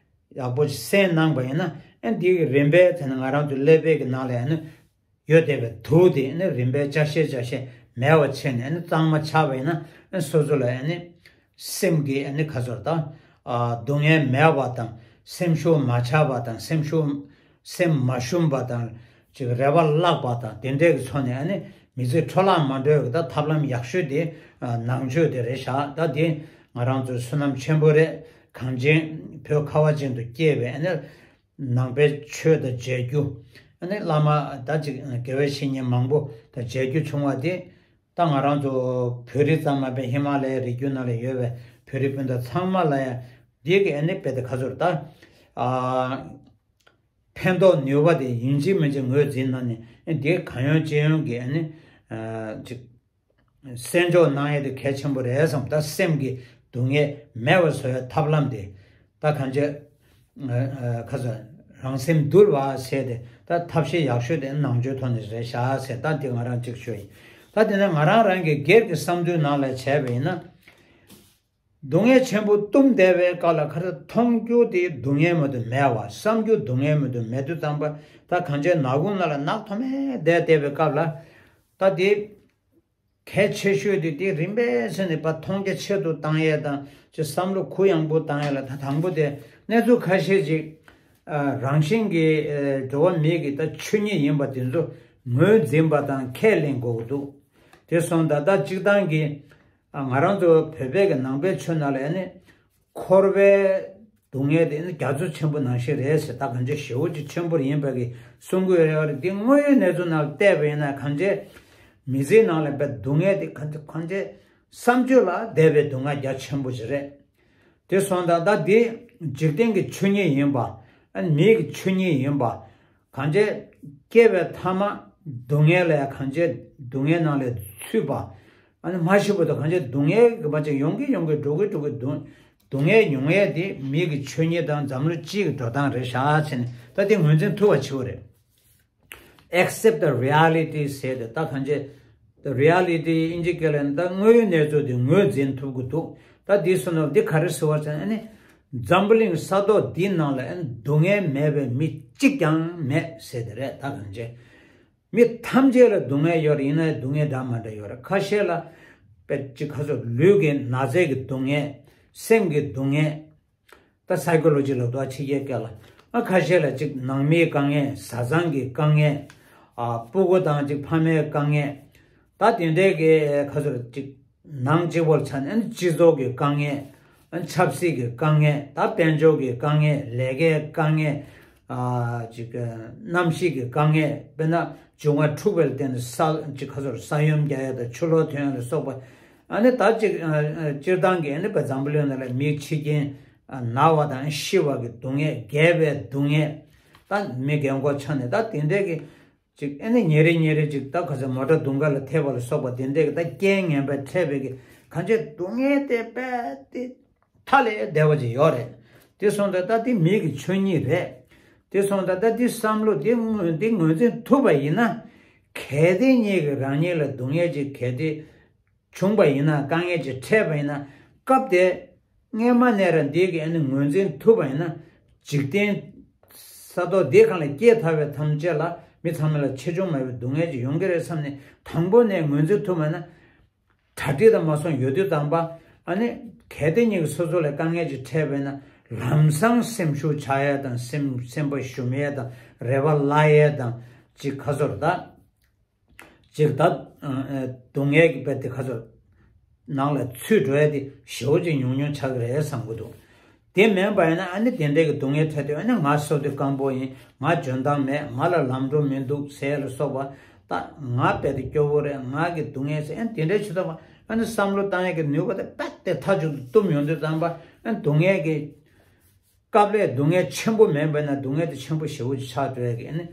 ཡག་པོ་ཞིག་གསན་གནང་པ་ཡིན་ན། ཨ། འདི་གི་རིམ་པས་དེ་ནི་ང་རང་ཚོ་ཀླད་པའི་གི་ནང་ལ་ཨ་ནི་ཡོད་བསྡད་པའི་དུག་དེ་ཨ་ནི་རིམ་པས་འཇགས་བྱས་འཇགས་བྱས་མེད་པ་བྱས་ནས། ཨ་ནི་གཙང་མ་ཆགས་པ་ཡིན་ན། ཨ། སོ་སོ་ལ་ཨ་ནི་སེམས་ཀྱི་ཨ་ནི་ག་ཚོད་ད། ཨ། སྡུག་བསྔལ་མེད་པ་དང་། སེམས་ཤུགས་མ་ཆག་པ་དང་། སེམས་ཤུགས། སེམས་མ་ཞུམ་པ་དང་། ཅིག་རེ་བ་བརླག་པ་དང་། དེ་འདྲའི་གི་ཚོ་ནས་ཨ་ནི་མི་ཚེ་འཕྲོ་བརླག་མ་འགྲོ་བའི་གི་ད་ཐབས་ལམ་ཡག་ཤོས་དེ། ཨ། ནང་ཆོས་དེ་རེད་ཤག་ད་དེ་ང་རང་ཚོའི་བསོད་ནམས་ཆེན་པོ་རེད། གངས་ཅན་བོད་ཁ་བ་ཅན་དུ་སྐྱེས་པའི་ཨ་ནི་ནང་པའི་ཆོས་དང་མཇལ་རྒྱུ། ཨ་ནི་བླ་མ་ད་ཅིག་དགེ་བའི་བཤེས་གཉེན་མང་པོ་དང་མཇལ་རྒྱུ་བྱུང་བ་དེ། ད་ང་རང་ཚོ་བོད་རིགས་ཙམ་མ་ཡིན་པའི་ཧི་མ་ལ་ཡའི་རི་རྒྱུད་ནང་ལ་ཡོད་པའི་བོད་རིགས་སྤུན་ཟླ་ཚང་མ་ལ་ཡང་འདི་གི་ཨ་ནི་རྦད་དེ་ག་ཚོད་ད། ཨ། ཕན་ཐོགས་ནུས་པ་དེ་ཡིན་གཅིག་མིན་གཅིག་ངོས་འཛིན་གནང་ནས། ཨ། འདི་གང་ཡོང་ཅི་ཡོང་གི་ཨ་ནི། ཨ། ཅིག་གསན་འཇོག་གནང་ཡས་དེ་གལ་ཆེན་པོ་རེད་བསམ། ད་སེམས་ཀྱི་སྡུག་བསྔལ་མེད་པ་བཟོ་ཡས་ཐབས་ལམ་དེ། ད་གང་བྱས། ཨ། ཨ། ཁ་ས་རང་སེམས་འདུལ་བ་ཟེར་དེ། ད་ཐབས་ཤེས་ཡག་ཤོས་དེ་ནང་ཆོས་ཐོག་ནས་རེད་ཤག་ཟེར། ད་དེ་ང་རང་གཅིག་ཤོས་ཡིན། ད་དེ་ནས་ང་རང་རང་གི་སྒེར་གྱི་བསམ་ཚུལ་ནང་ལ་བྱས་པ་ཡིན་ན། སྡུག་བསྔལ་ཆེན་པོ་བཏུམས་བསྡད་པའི་སྐབས་ལ། ཁ་ས་མཐོང་རྒྱུ་དེ་སྡུག་བསྔལ་མ་གཏོགས་མེད་པ། བསམ་རྒྱུ་སྡུག་བསྔལ་མ་གཏོགས་མེད་དུས་ཙམ་པ། ད་གང་བྱས་ནག་ཁུང་ནང་ལ་ནག་ཐོམ་མེ་བསྡད་བསྡད་པའི་སྐབས་ལ། ད་དེ་གལ་ཆེ་ཤོས་དེ་དེ་རིམ་པས་ཟིན་ནས་ཕར་མཐོང་རྒྱ་ཆེ་རུ་བཏང་ཡས་དང་། ཅིག་བསམ་བློ་གུ་ཡངས་པོ་བཏང་ཡས་ལ། ད་དང་པོ་དེ་གནས་ཚུལ་ཁ་ཤས་ཅིག་ཨ། རང་བཞིན་གྱིས། ཨ། འགྲོ་བ་མིའི་གི་ད་ཆོས་ཉིད་ཡིན་པ་དེ་ཚོ་ངོས་འཛིན་པ་དང་ཁས་ལེན་དགོས་ཀྱི་འདུག་དེ་སོང་ད་ད་སྤྱིར་བཏང་གི། ཨ། ང་རང་ཚོ་བོད་པའི་གི་ནང་པའི་ཆོས་ནང་ལ་ཨ་ནི་འཁོར་བའི་ སྡུག་བསྔལ་དེ་ནི་རྒྱ་མཚོ་ཆེན་པོ་ནང་བཞིན་རེད་ཟེར། ད་གང་ཅི་ཞེ་པོ་ཅིག་ཆེན་པོ་ཡིན་པ་གི་གསུང་གི་ཡོད་རེད། འདི་དངོས་ཡོད་གནས་ཚུལ་ནང་ལ་བལྟས་པ་ཡིན་ན་གང་ཅི་མི་ཚེའི་ནང་ལ་བས་སྡུག་བསྔལ་དེ་གང་ཅི་གང་ཅི་བསམ་བརྗོད་ལ་འདས་པའི་སྡུག་བསྔལ་རྒྱ་ཆེན་པོ་ཞིག་རེད། དེ་སོང་ཙང་ད་འདི་འཇིག་རྟེན་གྱི་ཆོས་ཉིད་ཡིན་པ། ཨ་ནི་མིའི་གི་ཆོས་ཉིད་ཡིན་པ། གང་ཅི་སྐྱེ་བའི་མཐའ་མ་སྡུག་བསྔལ་ལ་ཡང་གང་ཅི་སྡུག་བསྔལ་ནང་ལ་ཚུད་པ། ཨ་ནི་མ་ཤི་བར་དུ་གང་ཅི་སྡུག་བསྔལ་གྱི་བ་ཅིག་ཡོང་གི་ཡོང་གི་འགྲོ་གི་འགྲོ་གི་སྡུག་སྡུག་བསྔལ་མྱོང་ཡས་དེ་མིའི་གི་ཆོས་ཉིད་དང་འཛམ་གླིང་སྤྱིའི་གི་འགྲོ་སྟངས་རེད་ཤག་ཟེར་ནས་ད་དེ་ངོས་འཛིན་ཐུབ་པ་བྱེད་དགོས་རེད། Accept the reality ཟེར་ཏེ་ད་གང་ཅི་the reality ཨིན་ཇི་སྐད་ལ་ད་དངོས་ཡོད་གནས་ཚུལ་དེ་ངོས་འཛིན་ཐུབ་ཀྱི་འདུག་ད་འདི་སོང་ན་འདི་ག་རེ་ཟེར་བ་ཟེར་ན་ཨ་ནི་འཛམ་བུ་གླིང་ས་ཐོག་འདི་ནང་ལ་ཨ་ནི་སྡུག་བསྔལ་མེད་པའི་མི་གཅིག་ཀྱང་མེད་ཟེར་ཏེ་རེད། ད་གང་ཅི་མི་ཐམས་ཅད་ལ་སྡུག་བསྔལ་ཡོད་རེད། ཡིན་ན་སྡུག་བསྔལ་འདྲ་མ་འདྲ་ཡོད་རེད། ཁ་ཤས་ལ་དཔེ་ཅིག་ཁ་སོ་ལུས་ཀྱི་ན་ཚས་ཀྱི་སྡུག་བསྔལ། སེམས་ཀྱི་སྡུག་བསྔལ། ད་སའི་ཀོ་ལོ་ཇི་ལབ་འདུག་ཕྱི་རྒྱལ་སྐད་ལ། ཨ་ཁ་ཤས་ལ་ཅིག་ནང་མིའི་དཀའ་ངལ། བཟའ་ཚང་གི་དཀའ་ངལ། ཨ་སྤུ་གུ་དང་ཅིག་ཕ་མའི་དཀའ་ངལ། ད་དེ་འདྲའི་གི་ཁ་ཚོར་ཅིག་ནང་གཅིག་པོར་ཆ་ནས་ཨ་ནི་སྤྱི་ཚོགས་ཀྱི་དཀའ་ངལ། ཨ་ཆབ་སྲིད་ཀྱི་དཀའ་ངལ། ད་དཔལ་འབྱོར་གྱི་དཀའ་ངལ། ལས་ཀའི་དཀའ་ངལ། ཨ་ཅིག་གནམ་གཤིས་ཀྱི་དཀའ་ངལ། དཔེར་ན་འབྱུང་བ་འཁྲུགས་པ་ལ་བརྟེན་ནས་ས་ཅིག་ཁ་ཚོར་ས་ཡོམ་རྒྱག་ཡ་དང་ཆུ་ལོག་ཐོན་ཡ་ལ་སོགས་པ། ཨ་ནི་ད་ཅིག་ཨ་ཨ་སྤྱིར་བཏང་གི་ཨ་ནི་བ་འཛམ་བུ་གླིང་ནང་ལ་མི་འཆི་རྐྱེན་ཨ་ན་བ་དང་ཤི་བ་གི་སྡུག་བསྔལ། རྒས་པའི་སྡུག་བསྔལ། ད་མི་རྒན་འཁོགས་ཆ་ནས་ད་དེ་འདྲའི་གི་ཅིག་ཨ་ནི་ཉིན་རེ་ཉིན་རེ་ཅིག་ད་ག་ཚོད་མོ་ཊ་དུང་དཀར་ལ་ཐེབས་པ་ལ་སོགས་པ་དེ་འདྲའི་གི་ད་རྐྱེན་ངན་པ་འཕྲད་པའི་གི་གང་ཅི་སྡུག་བསྔལ་དེ་རྦད་དེ་མཐའ་ལས་འདས་པ་ཅིག་ཡོད་རེད། དེ་སོང་ཙང་ད་དེ་མི་གི་ཆོས་ཉིད་རེད། དེ་སོང་ཙང་ད་དེ་བསམ་བློ་དེ་ངོས་དེ་ངོས་འཛིན་ཐུབ་པ་ཡིན་ན། གལ་ཏེ་ཉིད་ཀྱིས་རང་ཉིད་ལ་སྡུག་བསྔལ་ཅིག་གལ་ཏེ་བྱུང་བ་ཡིན་ན། དཀའ་ངལ་ཅིག་འཕྲད་པ་ཡིན་ན། སྐབས་དེ་སྔས་མ་ནས་རང་འདི་གི་ཨ་ནི་ངོས་འཛིན་ཐུབ་པ་ཡིན་ན། འཇིག་རྟེན་ས་ཐོག་འདི་སྒང་ལ་སྐྱེས་ཐར་བའི་ཐམས་ཅད་ལ་མི་ཚང་མ་ལ་ཆེ་ཆུང་མེད་པའི་སྡུག་བསྔལ་ཅིག་ཡོང་གི་རེད་བསམ་ནས་དང་པོ་ནས་ངོས་འཛིན་ཐུབ་པ་ཡིན་ན། གྲ་སྒྲིག་དང་མ་སོང་ཡོད་དུས་ཙམ་པ། ཨ་ནི་གལ་ཏེ་ཉིད་ཀྱི་སོ་སོ་ལ་དཀའ་ངལ་ཅིག་འཕྲད་པས་ན་ལམ་སང་སེམས་ཤུགས་ཆག་ཡས་དང་སེམས་སེམས་པ་ཞུམ་ཡས་དང་རེ་བ་བརླག་ཡས་དང་ཅིག་ཁ་ཚོར་ད་ཅིག་ད་སྡུག་བསྔལ་གྱི་དཔེ་དེ་ཁ་ཚོར་ནང་ལ་ཚུད་འགྲོ་ཡས་དེ་ཞེ་པོ་ཅིག་ཉུང་ཉུང་ཆགས་ཀྱི་རེད་བསམ་གྱི་འདུག་དེ་མིན་པ་ཡིན་ན་ཨ་ནི་དེ་འདྲའི་གི་སྡུག་བསྔལ་འཕྲད་དུས་ཨ་ནི་ང་སོ་དེ་སྐམ་པོ་ཡིན། ང་འཇོན་ཐང་མེད། ང་ལ་ལམ་འགྲོ་མི་འདུག་ཟེར་ལ་སོགས་པ། ད་ང་དཔེ་དེ་སྐྱོ་བོ་རེད། ང་གི་སྡུག་བསྔལ་ཟེར་ཨ་ནི་དེ་འདྲའི་ཆུ་ཚོད་པ་ཨ་ནི་བསམ་བློ་བཏང་ཡས་ཀྱི་ནུས་པ་དེ་རྦད་དེ་མཐའ་མཇུག་ཏུ་བཏུམ་ཡོང་དུས་ཙམ་པ་ཨ་ནི་སྡུག་བསྔལ་གྱི་སྐབས་ལས་སྡུག་བསྔལ་ཆེན་པོ་མེད་པས་ན་སྡུག་བསྔལ་དེ་ཆེན་པོ་ཞེ་པོ་ཅིག་ཆགས་འགྲོ་ཡས་ཀྱི་ཨ་ནི་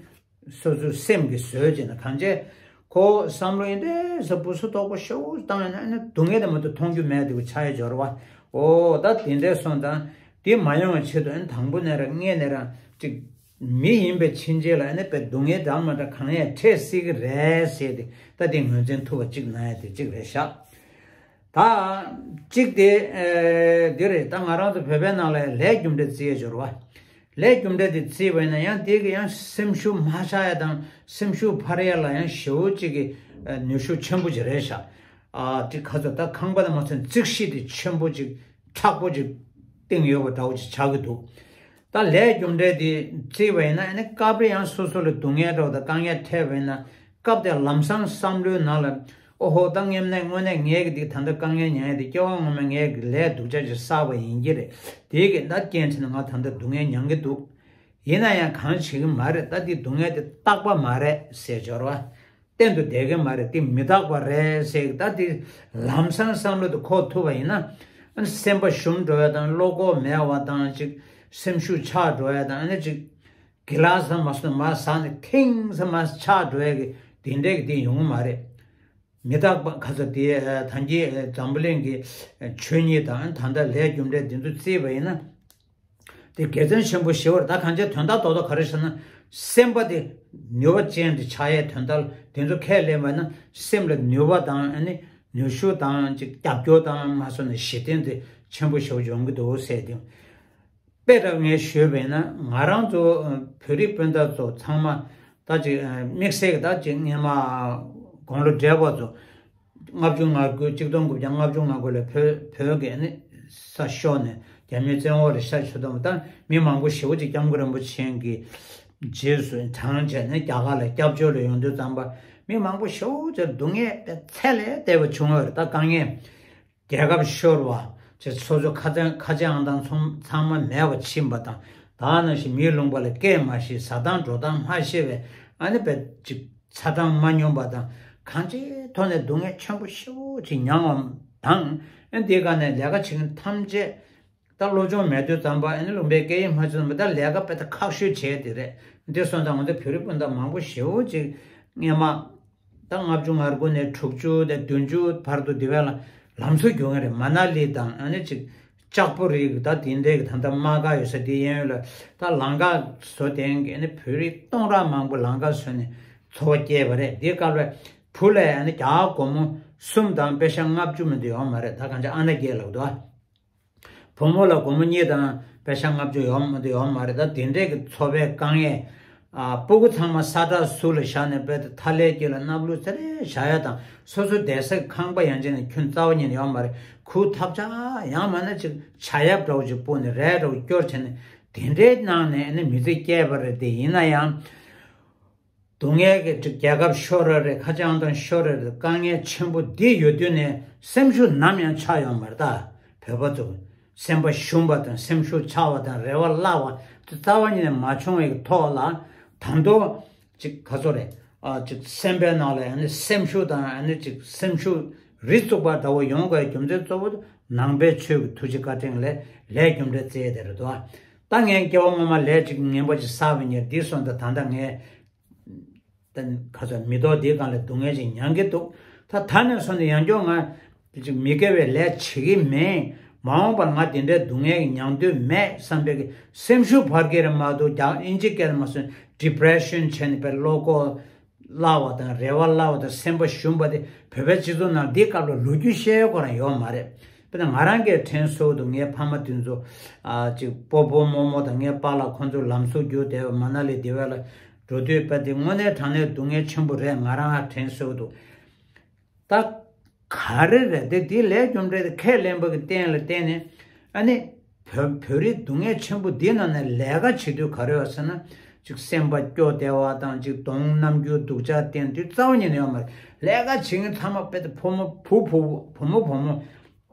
སོ་སོའི་སེམས་ཀྱིས་བཟོས་བྱས་ན་གང་བྱས། ཁོ་བསམ་བློ་ཡིན་དེ་ས་བུ་སུ་དོག་པོ་ཤོག་བཏང་ཡིན་ན་ཨ་ནི་སྡུག་བསྔལ་དེ་མ་གཏོགས་མཐོང་རྒྱུ་མེད་དེ་བུ་ཆགས་ཡོད་འབྱོར་བ། འོ་ད་དེ་འདྲས་སོང་ཙང་དེ་མ་ཡོང་བའི་ཆེད་དུ་ཨ་ནི་དང་པོ་ནས་ར་སྔས་ནས་ར་ཅིག་མི་ཡིན་པའི་ཕྱིན་ཆད་ལ་ཨ་ནི་དཔེ་སྡུག་བསྔལ་འདྲ་མ་འདྲ་གང་ཡང་འཕྲད་སྲིད་ཀྱི་རེད་ཟེར་ཏེ་ད་དེ་ངོས་འཛིན་ཐུབ་པ་ཅིག་གནང་ཡ་དེ་ཅིག་རེད་ཤག་ད་གཅིག་དེ་ཨེ་འདི་རེད། ད་ང་རང་ཚོ་བོད་པའི་ནང་ལ་ལས་རྒྱུ་འབྲས་བརྩི་ཡས་འབྱོར་བ། ལས་རྒྱུ་འབྲས་དེ་བརྩིས་པ་ཡིན་ན་ཡང་དེ་གི་ཡང་སེམས་ཤུགས་མ་ཆག་ཡ་དང་སེམས་ཤུགས་འཕར་ཡ་ལ་ཡང་ཞེ་པོ་ཅིག་གི་ཨེ་ནུས་ཤུགས་ཆེན་པོ་ཅིག་རེད་ཤག་ཨ་དེ་ག་ཚོད་ད་ཁང་པ་དང་མ་ཚོད་རྩིག་གཞི་དེ་ཆེན་པོ་ཅིག་མཁྲེགས་པོ་ཅིག་བཏིང་ཡོད་པ་འདྲ་བོ་ཅིག་ཆགས་ཀྱི་འདུག་ད་ལས་རྒྱུ་འབྲས་དེ་བརྩིས་པ་ཡིན་ན་ཨ་ནི་སྐབས་རེ་ཡང་སོ་སོ་ལ་སྡུག་བསྔལ་འདྲ་བོ་དང་དཀའ་ངལ་འཕྲད་པ་ཡིན་ན་སྐབས་དེར་ལམ་སང་བསམ་བློའི་ནང་ལ་ཨོ་ཧོ་ད་ངེས་གནས་དངོས་གནས་ངས་ཀྱི་འདི་ད་ལྟ་དཀའ་ངལ་མྱངས་ཡ་དེ་སྐྱེ་བ་སྔོན་མ་ངས་ཀྱི་ལས་སྡུག་ཅག་ཅིག་བསགས་པ་ཡིན་གྱི་རེད། དེའི་གི་ད་རྐྱེན་བྱས་ནས་ང་ད་ལྟ་སྡུག་བསྔལ་མྱང་གི་འདུག་ཡིན་ན་ཡང་གང་བྱེད་ཀྱི་མ་རེད། ད་འདི་སྡུག་བསྔལ་དེ་རྟག་པ་མ་རེད་ཟེར་འབྱོར་བ། གཏན་དུ་བསྡད་ཀྱི་མ་རེད། དེ་མི་རྟག་པ་རེད་ཟེར་གི་ད་དེ་ལམ་སང་བསམ་བློ་དེ་འཁོར་ཐུབ་པ་ཡིན་ན་ཨ་ནི་སེམས་པ་ཞུམ་འགྲོ་བ་དང་བློ་ཁོག་མེད་པ་དང་ཅིག་སེམས་ཤུགས་ཆག་འགྲོ་བ་དང་ཨ་ནི་ཅིག་གི་ལ་ས་མ་སོང་མ་ཟ་ནས་ཁེངས་ས་མ་ཆག་འགྲོ་བ་གི་དེ་འདྲས་ཀྱི་དེ་ཡོང་གི་མ་རེད། མི་རྟག་པ་ཁ་ཚ་དེ་ད་གིན་འཛམ་བུ་གླིང་གི་ཆོས་ཉིད་དང་ད་ལྟ་ལས་རྒྱུ་འབྲས་འདི་ཚོ་བརྩིས་པ་ཡིན་ན། དེ་དགེ་མཚན་ཆེན་པོ་ཞེ་པོ་རེད། ད་གང་ཅི་དོན་དག་རྡོག་རྡོག་ག་རེ་ཟེར་ན། སེམས་པ་དེ་ནུས་པ་ཅན་དེ་ཆགས་ཡས་དོན་དག་དེ་ཚོ་ཁས་ལེན་པ་ན་སེམས་ལ་ནུས་པ་དང་ཨ་ནི་ནུས་ཤུགས་དང་ཅིག་རྒྱབ་སྐྱོར་དང་མ་སོང་ན་གཞི་རྟེན་དེ་ཆེན་པོ་ཞེ་པོ་ཡོང་གི་འདུག་ཟེར་དེ། དཔེ་རང་ངས་ཞུས་པས་ན་ང་རང་ཚོ་བོད་རིགས་སྤུན་ཟླ་ཚོ་ཚང་མ་ད་ཅིག་དམིགས་བསལ་གྱི་ད་ཅིག་སྔས་མ་དགུང་ལོ་བགྲེས་པ་ཚོ། ལྔ་བཅུ་ང་དགུ་གཅིག་སྟོང་དགུ་བརྒྱ་ལྔ་བཅུ་ང་དགུ་ལ་བོད་བོད་ཀྱི་ནི་ས་ཤོར་ནས་རྒྱ་མིའི་བཙན་འོག་ལ་ཤར་ཆུ་དམ་དང་མི་མང་པོ་ཞེ་པོ་ཅིག་སྐྱབས་མགོན་རིན་པོ་ཆེ་གི་རྗེས་སུ་འབྲང་བྱས་ནས་རྒྱ་གར་ལ་སྐྱབས་བཅོལ་ལ་ཡོང་དུས་ཙམ་པ་མི་མང་པོ་ཞེ་པོ་ཅིག་སྡུག་བསྔལ་དེ་ཚད་ལས་འདས་པ་བྱུང་བ་རེད། ད་དཀའ་ངལ་རྒྱལ་ཁབ་ཤོར་བ་ ཅེས་སོ་སོ་ཁ་ཚང་ཁ་ཆེ་ཨང་དང་ཚང་ཚང་མ་མེད་པ་ཕྱིན་པ་དང་། ད་ནང་བཞིན་མིའི་ལུང་པ་ལ་སྐད་མ་ཤེས། ཟ་སྟངས་འགྲོ་སྟངས་མ་ཤེས་པའི་ཨ་ནི་བས་ཅིག་ཚ་གྲང་མ་སྙོམས་པ་དང་། གང་ཅིའི་ཐོག་ནས་སྡུག་བསྔལ་ཆེན་པོ་ཞེ་པོ་ཅིག་མྱངས་པ་དང་། ཨ་ནི་དེའི་སྒང་ནས་ལས་ཀ་བྱེད་མཁན་ཐམས་ཅད་ད་སློབ་སྦྱོང་མེད་དུས་ཙམ་པ་ཨ་ནི་ལུང་པའི་སྐད་ཡིག་མ་ཤེས་ཙམ་པ་ད་ལས་ཀ་དཔེ་ད་ཁག་ཤོས་བྱས་དེ་རེད། འདི་སོང་ཙང་ང་ཚོ་བོད་རིགས་སྤུན་ཟླ་མང་པོ་ཞེ་པོ་ཅིག་སྔོན་མ། ད་ལྔ་བཅུ་ང་དགུ་ནས་དྲུག་ཅུ་དང་བདུན་ཅུ་བར་དུ་འདི་བས་ལ་ལམ་སང་རྒྱུག་མཁན་རེད། མ་ན་ལི་དང་ཨ་ནི་ཅིག་ལྕགས་པོ་རི་ད་དེ་འདྲའི་གི་ད་ལྟ་དམག་སྒར་ཡོད་ས་དེ་གཡས་གཡོན་ལ་ད་ལམ་ཁ་བཟོ་བསྡད་མཁན་ཨ་ནི་བོད་རིགས་སྟོང་ཕྲག་མང་པོ་ལམ་ཁ་བཟོས་ནས་འཚོ་བ་སྐྱེལ་བ་རེད། དེའི་སྐབས་ལ་བུ་ལ་ཨ་ནི་རྒྱ་གར་སྒོར་མོ་གསུམ་དང་པེ་ཤ་ལྔ་བཅུ་མ་གཏོགས་ཡོད་མ་རེད། ད་གང་ཅི་ཨ་ན་རྒྱལ་ལབ་འདུག་ཨ། བུ་མོ་ལ་སྒོར་མོ་གཉིས་དང་པེ་ཤ་ལྔ་བཅུ་ཡོད་མ་གཏོགས་ཡོད་མ་རེད། ད་དེ་འདྲའི་གི་འཚོ་བའི་དཀའ་ངལ། ཨ་སྤུ་གུ་ཚང་མ་ས་བཀྲ་ཟུར་ལ་བཞག་ནས་དཔེ་དེ་ཐ་ལའི་དཀྱིལ་ལ་སྣབས་ལུད་ཚ་རེ་བཞག་ཡ་དང་། སོ་སོ་བསྡད་སའི་ཁང་པ་ཡན་ཆད་ནས་ཁྱོན་རྩ་བ་ཉིད་ནས་ཡོད་མ་རེད། ཁུག་ཐབས་ཆག་ཡང་མིན་ན་ཅིག་ཇ་ཡབ་འདྲ་བོ་ཅིག་སྤུངས་ནས་རས་འདྲ་བོ་སྐྱོར་བྱས་ནས་དེ་འདྲའི་ནང་ནས་ཨ་ནི་མི་ཚེ་སྐྱེལ་བ་རེད། དེ་ཡིན་ན་ཡང་། སྡུག་བསྔལ་གྱི་རྒྱལ་ཁབ་ཤོར་བ་རེད། ཁ་བྱང་དང་ཤོར་བ་རེད། དཀའ་ངལ་ཆེན་པོ་འདི་ཡོད་དུས་ནས་སེམས་ཤུགས་ནམ་ཡང་ཆག་ཡོང་མ་རེད། ད་བོད་པ་ཚོ་སེམས་པ་ཞུམ་པ་དང་སེམས་ཤུགས་ཆག་པ་དང་རེ་བ་བརླག་པ་དེ་རྩ་བ་ཉིད་ནས་མ་བྱུང་བའི་ཐོག་ལ་ད་དུང་ཅིག་ག་ཚོད་རེད། ཨ་ཅིག་སེམས་པའི་ནང་ལ་ཨ་ནི་སེམས་ཤུགས་དང་ཨ་ནི་ཅིག་སེམས་ཤུགས་རི་བཙུགས་པ་འདྲ་བོ་ཡོང་དགོས་རྒྱུ་མཚན་གཙོ་བོ་ནང་པའི་ཆོས་ཀྱི་ཐུགས་རྗེ་བཀའ་དྲིན་ལས་ལས་རྒྱུ་འབྲས་བཙལ་དེ་རེད་དོ། ད་ངས་སྐྱེ་བ་སྔོན་མ་ལས་ཅིག་ངན་པ་ཅིག་བསགས་པ་ཡིན་ན་འདི་སོང་ཙང་ད་ལྟ་ངས། ད་ཁ་ཚ་མི་ཐོག་འདིའི་སྒང་ལ་སྡུག་བསྔལ་ཅིག་མྱང་གི་འདུག་ད་ད་ནས་བཟུང་ནས་ཡང་བསྐྱར་ང་ཅིག་མི་དགེ་བའི་ལས་བྱེད་ཀྱི་མེད། མ་འོངས་པར་ང་དེ་འདྲའི་སྡུག་བསྔལ་གྱི་མྱང་འདོད་མེད་བསམ་པའི་གི་སེམས་ཤུགས་འཕར་གྱི་རེད་མ་གཏོགས། རྒྱ་ཨིན་ཇི་སྐད་ལ་མ་སོན་ཌི་པི་རེ་ཤན་བྱས་ནས་པའི་བློ་ཁོག་བརླག་པ་དང་རེ་བ་བརླག་པ་དང་སེམས་པ་ཞུམ་པ་དེ་བོད་པའི་སྤྱི་ཚོགས་ནང་འདིའི་སྐབས་ལ་ལོ་རྒྱུས་བཤད་ཡོད་ཁོ་རང་ཡོད་མ་རེད། དཔེར་ན་ང་རང་གིས་དྲན་གསོ་འདུག་ངའི་ཕ་མ་དེ་ཚོ་ཨ་ཅིག་སྤོ་སྤོ་རྨོ་རྨོ་དང་ངའི་པཱ་ལགས་ཁོང་ཚོ་ལམ་སང་རྒྱུགས་བསྡད་པ་མ་ན་ལི་འདི་བས་ལ་འགྲོ་དུས་པ་དེ་དངོས་གནས་དྲང་གནས་སྡུག་བསྔལ་ཆེན་པོ་རེད། ང་རང་ཧ་དྲན་གསོ་འདུག་ད་ག་རེ་རེད་དེ་དེ་ལས་རྒྱུ་འབྲས་དེ་ཁས་ལེན་པ་གི་རྟེན་ལ་བརྟེན་ནས་ཨ་ནི་བོད་བོད་རིགས་སྡུག་བསྔལ་ཆེན་པོ་འདི་ནང་ནས་ལས་ཀ་བྱེད་དུས་ག་རེ་ཡོད་ཟེར་ན། ཅིག་སེམས་པ་སྐྱོ་བདེ་བ་དང་ཅིག་གདོང་རྣམ་འགྱུར་སྡུག་ཅག་བསྟན་དུས་རྩ་བ་ཉིད་ནས་ཡོད་མ་རེད། ལས་ཀ་བྱེད་མཁན་ཚང་མ་དཔེ་དེ་བུ་མོ་བུ་བུ་བུ་མོ་བུ་མོ།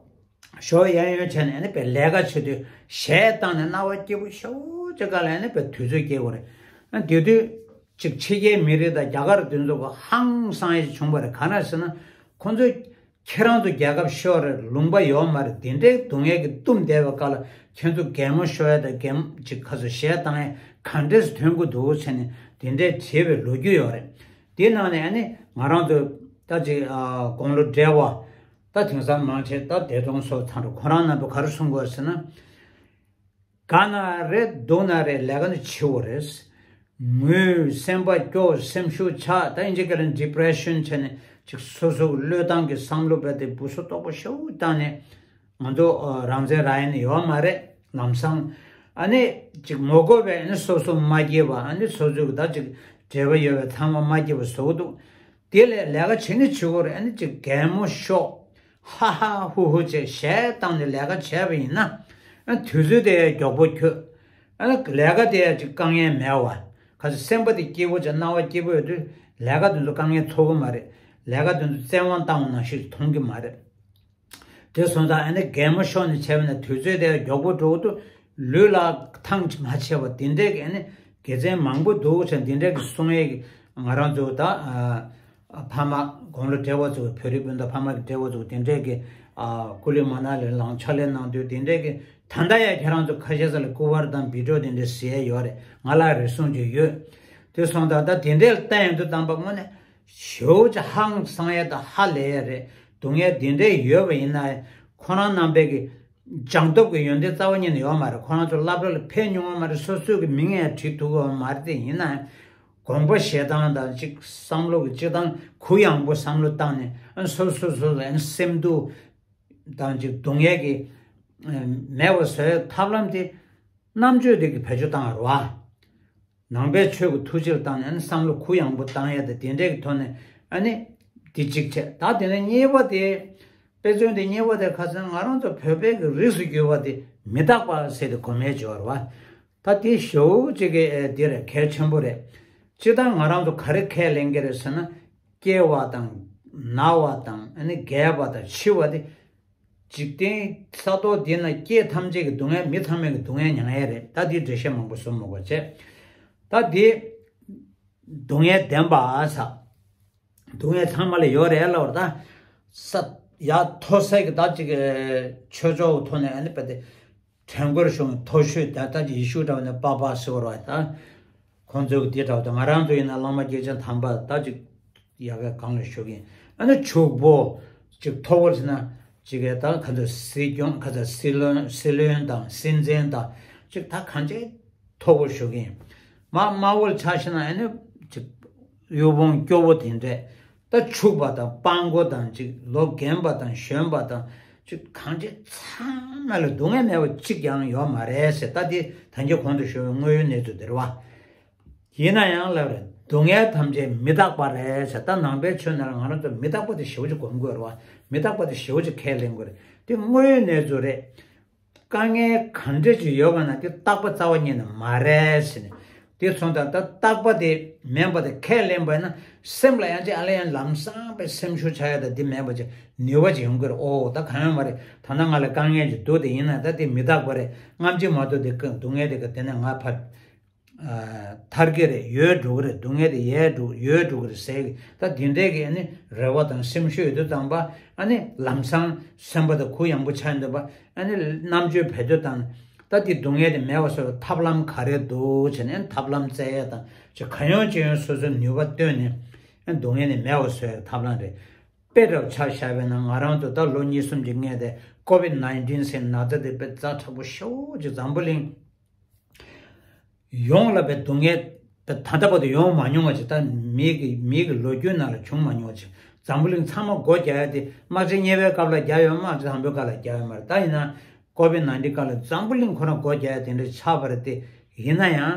ཞོགས་ཡན་ཡོད་བྱས་ནས་ཨ་ནི་དཔེ་ལས་ཀ་བྱེད་དུས་གཞས་བཏང་ནས་སྣང་བ་སྐྱིད་པོ་ཞེ་པོ་ཅིག་ག་ལ་ཨ་ནི་དཔེ་དུས་ཚོད་སྐྱེལ་དགོས་རེད། ཨ་དེ་དུས་ཅིག་ཕྱི་རྒྱལ་མི་རིགས་དང་རྒྱ་གར་དེ་ཚོ་ག་ཧང་སང་ཡས་བྱུང་བ་རེད། ག་རེ་ཟེར་ན་ཁོང་ཚོས་ཁྱེད་རང་ཚོ་རྒྱལ་ཁབ་ཤོར་རེད། ལུང་པ་ཡོད་མ་རེད། དེ་འདྲའི་སྡུག་བསྔལ་གྱིས་བཏུམས་བསྡད་པའི་སྐབས་ལ་ཁྱེད་ཚོ་གད་མོ་ཤོར་ཡས་དང་གད་མོ་ཅིག་ག་ཚོད་གཞས་བཏང་ཡས་ག་འདྲས་ཐོན་གྱི་འདུག་བྱས་ནས་དེ་འདྲས་བྱས་པའི་ལོ་རྒྱུས་ཡོད་རེད། དེའི་ནང་ནས་ཨ་ནི་ང་རང་ཚོ་ད་ཅིག་ཨ་དགུང་ལོ་བགྲེས་པ། ད་དེང་སང་མང་ཆེ་ད་འདས་གྲོངས་སོགས་ཚང་འགྲོ་ཁོ་རང་རྣམ་པས་ག་རེ་གསུང་དགོས་ཟེར་ན། དགའ་ན་རེད་སྡུག་ན་རེད་ལས་ཀ་ནི་བྱེད་དགོས་རེད། ངུས་སེམས་པ་སྐྱོ་སེམས་ཤུགས་ཆག་ད་ཨིན་ཇི་སྐད་ལ་ཌི་པི་རེ་ཤན་བྱས་ནས་ཅིག་སོ་སོ་གི་བློས་བཏང་གི་བསམ་བློ་བས་དེ་སྦུ་སུ་དོག་པོ་ཞེ་པོ་བཏང་ནས་ང་ཚོ་རང་བཙན་རག་ཡ་ནི་ཡོད་མ་རེད་ལམ་སང་། ཨ་ནི་ཅིག་ངོ་རྒོལ་བས་ཨ་ནི་སོ་སོ་མ་སྐྱིད་པ་ཨ་ནི་སོ་སོ་གི་ད་ཅིག་འབྲེལ་བ་ཡོད་པའི་ཚང་མ་མ་སྐྱིད་པ་བཟོ་གི་འདུག་དེ་ལས་ལས་ཀ་བྱེད་ནི་བྱེད་དགོས་རེད། ཨ་ནི་ཅིག་གད་མོ་ཤོག་ཧ་ཧ་ཧུ་ཧུ་བྱས་གཞས་བཏང་ནས་ལས་ཀ་བྱས་པ་ཡིན་ན། ཨ་དུས་ཚོད་དེ་མགྱོགས་པོ་འཁྱོལ། ཨ་ལས་ཀ་དེ་ཅིག་དཀའ་ངལ་མེད་བ། ག་ཚོད་སེམས་པ་དེ་སྐྱིད་པོ་བྱས་སྣང་བ་སྐྱིད་པོ་ཡོད་དུས་ལས་ཀ་དེ་ཚོ་དཀའ་ངལ་ཚོར་གི་མ་རེད། ལས་ཀ་དེ་ཚོ་བཙན་དབང་བཏང་བ་ནང་བཞིན་མཐོང་གི་མ་རེད། དེ་སོང་ཙང་ཨ་ནི་གད་མོ་ཤོར་ནས་བྱས་པ་ན་དུས་ཚོད་དེ་མགྱོགས་པོ་འགྲོ་གི་འདུག་ལུས་ལ་ཐང་ཅིག་མ་ཆད་པ་དེ་འདྲས་ཀྱི་ཨ་ནི་དགེ་མཚན་མང་པོ་འདུག་ཟེར་དེ་འདྲས་ཀྱི་གསུང་ཡས་ཀྱི་ང་རང་ཚོ་ད་ཨ་ཕ་མ་དགུང་ལོ་བགྲེས་པ་ཚོ་བོད་རིགས་སྤུན་ཟླ་ཕ་མ་གི་བགྲེས་པ་ཚོ་དེ་འདྲས་ཀྱི་ཨ་ཀུ་ལི་མ་ན་ལི་ལངས་ཕྱག་ལས་གནང་དུས་དེ་འདྲས་ཀྱི་ད་ལྟ་ཡང་ཁྱེད་རང་ཚོ་ཁ་ཤས་ས་ལ་སྐུ་པར་དང་བི་ཌི་ཡོ་དེ་འདྲས་གཟིགས་ཡས་ཡོད་རེད། ང་ལ་རེ་ཟུང་ཅིག་ཡོད། དེ་སོང་ཙང་ད་དེ་འདྲས་ལ་བལྟས་ཡོང་དུས་ཙམ་པ་དངོས་གནས། ཞེ་པོ་ཅིག་ཧང་སང་ཡས་དང་ཧ་ལས་ཡས་རེད། སྡུག་བསྔལ་འདི་འདྲས་ཡོད་པ་ཡིན་ན་ཁོ་རང་རྣམ་པས་ཀྱི་སྦྱང་སྟོབས་ཀྱི་ཡོན་ཏན་རྩ་བ་ཉིད་ནས་ཡོད་མ་རེད། ཁོ་རང་ཚོ་སློབ་གྲྭ་ལ་ཕེབས་མྱོང་བ་མ་རེད། སོ་སོས་ཀྱི་མིང་ཡང་བྲིས་ཐུབ་ཀྱི་ཡོད་མ་རེད། དེ་ཡིན་ན་དགོངས་པ་བཞེས་སྟངས་དང་ཅིག་བསམ་བློ་གི་སྤྱི་བཏང་གུ་ཡངས་པོ་བསམ་བློ་བཏང་ནས་ཨ་སོ་སོ་སོ་ལ་ཨ་སེམས་སྡུག་དང་ཅིག་སྡུག་བསྔལ་གྱི་མེད་པ་བཟོ་ཡས་ཐབས་ལམ་དེ་རྣམ་དཔྱོད་དེ་གི་བེད་སྤྱོད་བཏང་བ་རེད་བ། ནང་པའི་ཆོས་ཀྱི་ཐུགས་རྗེ་ལ་བཏང་ནས་ཨ་ནི་བསམ་བློ་གུ་ཡངས་པོ་བཏང་ཡ་དང་དེ་འདྲའི་གི་ཐོག་ནས་ཨ་ནི་འདི་གཅིག་བྱས། ད་དེ་ནས་གཉིས་པ་དེ་དཔེ་མཚོན་དེ་གཉིས་པ་དེ་ཁ་སང་ང་རང་ཚོ་བོད་པའི་གི་རིགས་སུ་གྱུར་པ་དེ་མི་རྟག་པ་ཟེར་ཏེ་གོ་མེད་སྦྱོར་བ། ད་དེ་ཞོ་གཅིག་གི་ཨེ་དེ་རེད། གལ་ཆེན་པོ་རེད། སྤྱིར་བཏང་ང་རང་ཚོ་ག་རེ་ཁས་ལེན་གི་རེད་ཟེར་ན་སྐྱེ་བ་དང་ན་བ་དང་ཨ་ནི་རྒས་པ་དང་འཆི་བ་དེ། འཇིག་རྟེན་ས་ཐོག་འདི་ན་སྐྱེས་ཐམས་ཅད་ཀྱི་སྡུག་བསྔལ། མི་ཚང་མས་ཀྱི་སྡུག་བསྔལ་མྱང་ཡས་རེད། ད་འདི་འགྲེལ་བཤད་མང་པོ་བཟོ་མི་དགོས་བྱས། ད་འདི་སྡུག་བསྔལ་བདེན་པ་ཟེར། སྡུག་བསྔལ་ཚང་མ་ལ་ཡོད་རེད་ལབ་པ་རེད། ད་ས་ཡ་མཐོ་ས་གི་ད་ཅིག་ཆོས་ཕྱོགས་མཐོ་ནས་ཨ་ནི་བས་ཏེ་དྲན་སྐུལ་བྱུང་། མཐོ་ཤོས་ད་ལྟ་ཡེ་ཤུ་འདྲ་བ་ནས་པ་པ་ཟེར་བ་རེད། ད་ཁོང་ཚོའི་འདི་འདྲ་བ་དང་ང་རང་ཚོ་ཡིན་ན་བླ་མ་སྐྱེས་ཆེན་དམ་པ་ད་ཅིག་ཡ་གི་སྒང་ལ་བཞུགས་ཡིན། ཨ་ནི་ཕྱུག་པོ་ཅིག་མཐོ་བོར་ཟེར་ན་ཅིག་གི་ད་ཁ་ཚ་སྲིད་སྐྱོང་ཁ་ཚ་སྲིད་བློན་སྲིད་བློན་དང་སྲིད་འཛིན་དང་ཅིག་ད་གང་ཅི་མཐོ་བོར་བཞུགས་ཡིན། མ་དམའ་བོར་ཆ་བཞག་ན་ཨ་ནི་ཅིག་གཡུ་བོང་སྐྱོ་བོ་དེ་འདྲས། ད་ཕྱུག་པ་དང་སྤྲང་པོ་དང་ཅིག་ལོ་རྒན་པ་དང་གཞོན་པ་དང་ཅིག་གང་ཅི་ཚང་མ་ལ་སྡུག་བསྔལ་མེད་པ་གཅིག་ཀྱང་ཡོད་མ་རེད་ཟེར། ད་དེ་ད་གིན་གོང་དུ་ཞུས་པའི་དངོས་ཡོད་གནས་ཚུལ་དེ་རེད་བ། ཡིན་ན་ཡང་ལབ་རེད། སྡུག་བསྔལ་ཐམས་ཅད་མི་རྟག་པ་རེད་ཟེར། ད་ནང་པའི་ཆོས་ནང་ལ་ང་རང་ཚོ་མི་རྟག་པ་དེ་ཞེ་པོ་ཅིག་སྒོམ་དགོས་རེད་བ། མི་རྟག་པ་དེ་ཞེ་པོ་ཅིག་ཁས་ལེན་དགོས་རེད། དེ་དངོས་ཡོད་གནས་ཚུལ་རེད། དཀའ་ངལ་གང་འདྲ་ཅིག་ཡོད་པ་ན་དེ་རྟག་པ་རྩ་བ་ཉིད་ནས་མ་རེད་ཟེར་ནས། དེ་སོང་ཙང་ད་རྟག་པ་དེ་མིན་པ་དེ་ཁས་ལེན་པ་ཡིན་ན་སེམས་ལ་ཡང་ཅིག་ཨ་ལ་ཡང་ལམ་སང་པའི་སེམས་ཤུགས་ཆག་ཡ་ད་དེ་མེད་པ་ཅིག་ནུས་པ་ཅིག་ཡོང་གི་རེད། ཨོ་ད་གང་ཡང་མ་རེད། ད་ལྟ་ང་ལ་དཀའ་ངལ་ཅིག་འདུག་དེ་ཡིན་ན་ད་དེ་མི་རྟག་པ་རེད། སྔ་ཕྱི་མ་གཏོགས་དེ་སྡུག་བསྔལ་དེ་ག་དེ་ནས་ང་ཕར་ཐར་གྱི་རེད། ཡལ་འགྲོ་གི་རེད། སྡུག་བསྔལ་དེ་ཡལ་འགྲོ་ཡལ་འགྲོ་གི་རེད་ཟེར་གི། ད་དེ་འདྲའི་གི་ཨ་ནི་རེ་བ་དང་སེམས་ཤུགས་ཡོད་དུས་ཙམ་པ་ཨ་ནི་ལམ་སང་སེམས་པ་དང་གུ་ཡངས་པོ་ཆགས་འདུག་པ། ཨ་ནི་རྣམ་དཔྱོད་འཕེལ་འདོད་དང་། ད་དེ་སྡུག་བསྔལ་དེ་མེད་པ་བཟོ་བའི་ཐབས་ལམ་ག་རེ་འདུག་བྱས་ནས་ཨ་ནི་ཐབས་ལམ་བཙལ་ཡ་དང་ཅིག་གང་ཡོང་ཅི་ཡོང་སོ་སོའི་ནུས་པ་བཏོན་ནས་ཨ་ནི་སྡུག་བསྔལ་དེ་མེད་པ་བཟོ་ཡ་ཐབས་ལམ་རེད། དཔེ་འདྲ་པོ་ཆ་བཞག་པ་ཡིན་ན་ང་རང་ཚོ་ད་ལོ་གཉིས་གསུམ་གྱི་སྔོན་དེ་ཀོ་བིད་ནའིན་ཊིན་ཟེར་ན་ཚ་དེ་དཔེ་ཛ་དྲག་པོ་ཞེ་པོ་ཅིག་འཛམ་བུ་གླིང་ཡོངས་ལ་དཔེ་སྡུག་བསྔལ་དཔེ་ད་ལྟ་བར་དུ་ཡོང་མ་མྱོང་བ་ཅིག་ད་མིའི་གི་མིའི་གི་ལོ་རྒྱུས་ནང་ལ་བྱུང་མ་མྱོང་བ་ཅིག་འཛམ་བུ་གླིང་ཚང་མ་སྒོ་རྒྱག་ཡ་དེ་དམག་ཆེན་གཉིས་པའི་སྐབས་ལ་རྒྱག་ཡོད། དམག་ཆེན་དང་པོའི་སྐབས་ལ་རྒྱག་ཡོད་མ་རེད། ད་ཡིན་ན་ཀོ་བིད་ནའིན་ཊིན་སྐབས་ལ་འཛམ་བུ་གླིང་ཁོ་རང་སྒོ་རྒྱག་ཡ་དེ་འདྲ་ཆགས་པ་རེད། དེ་ཡིན་ན་ཡང་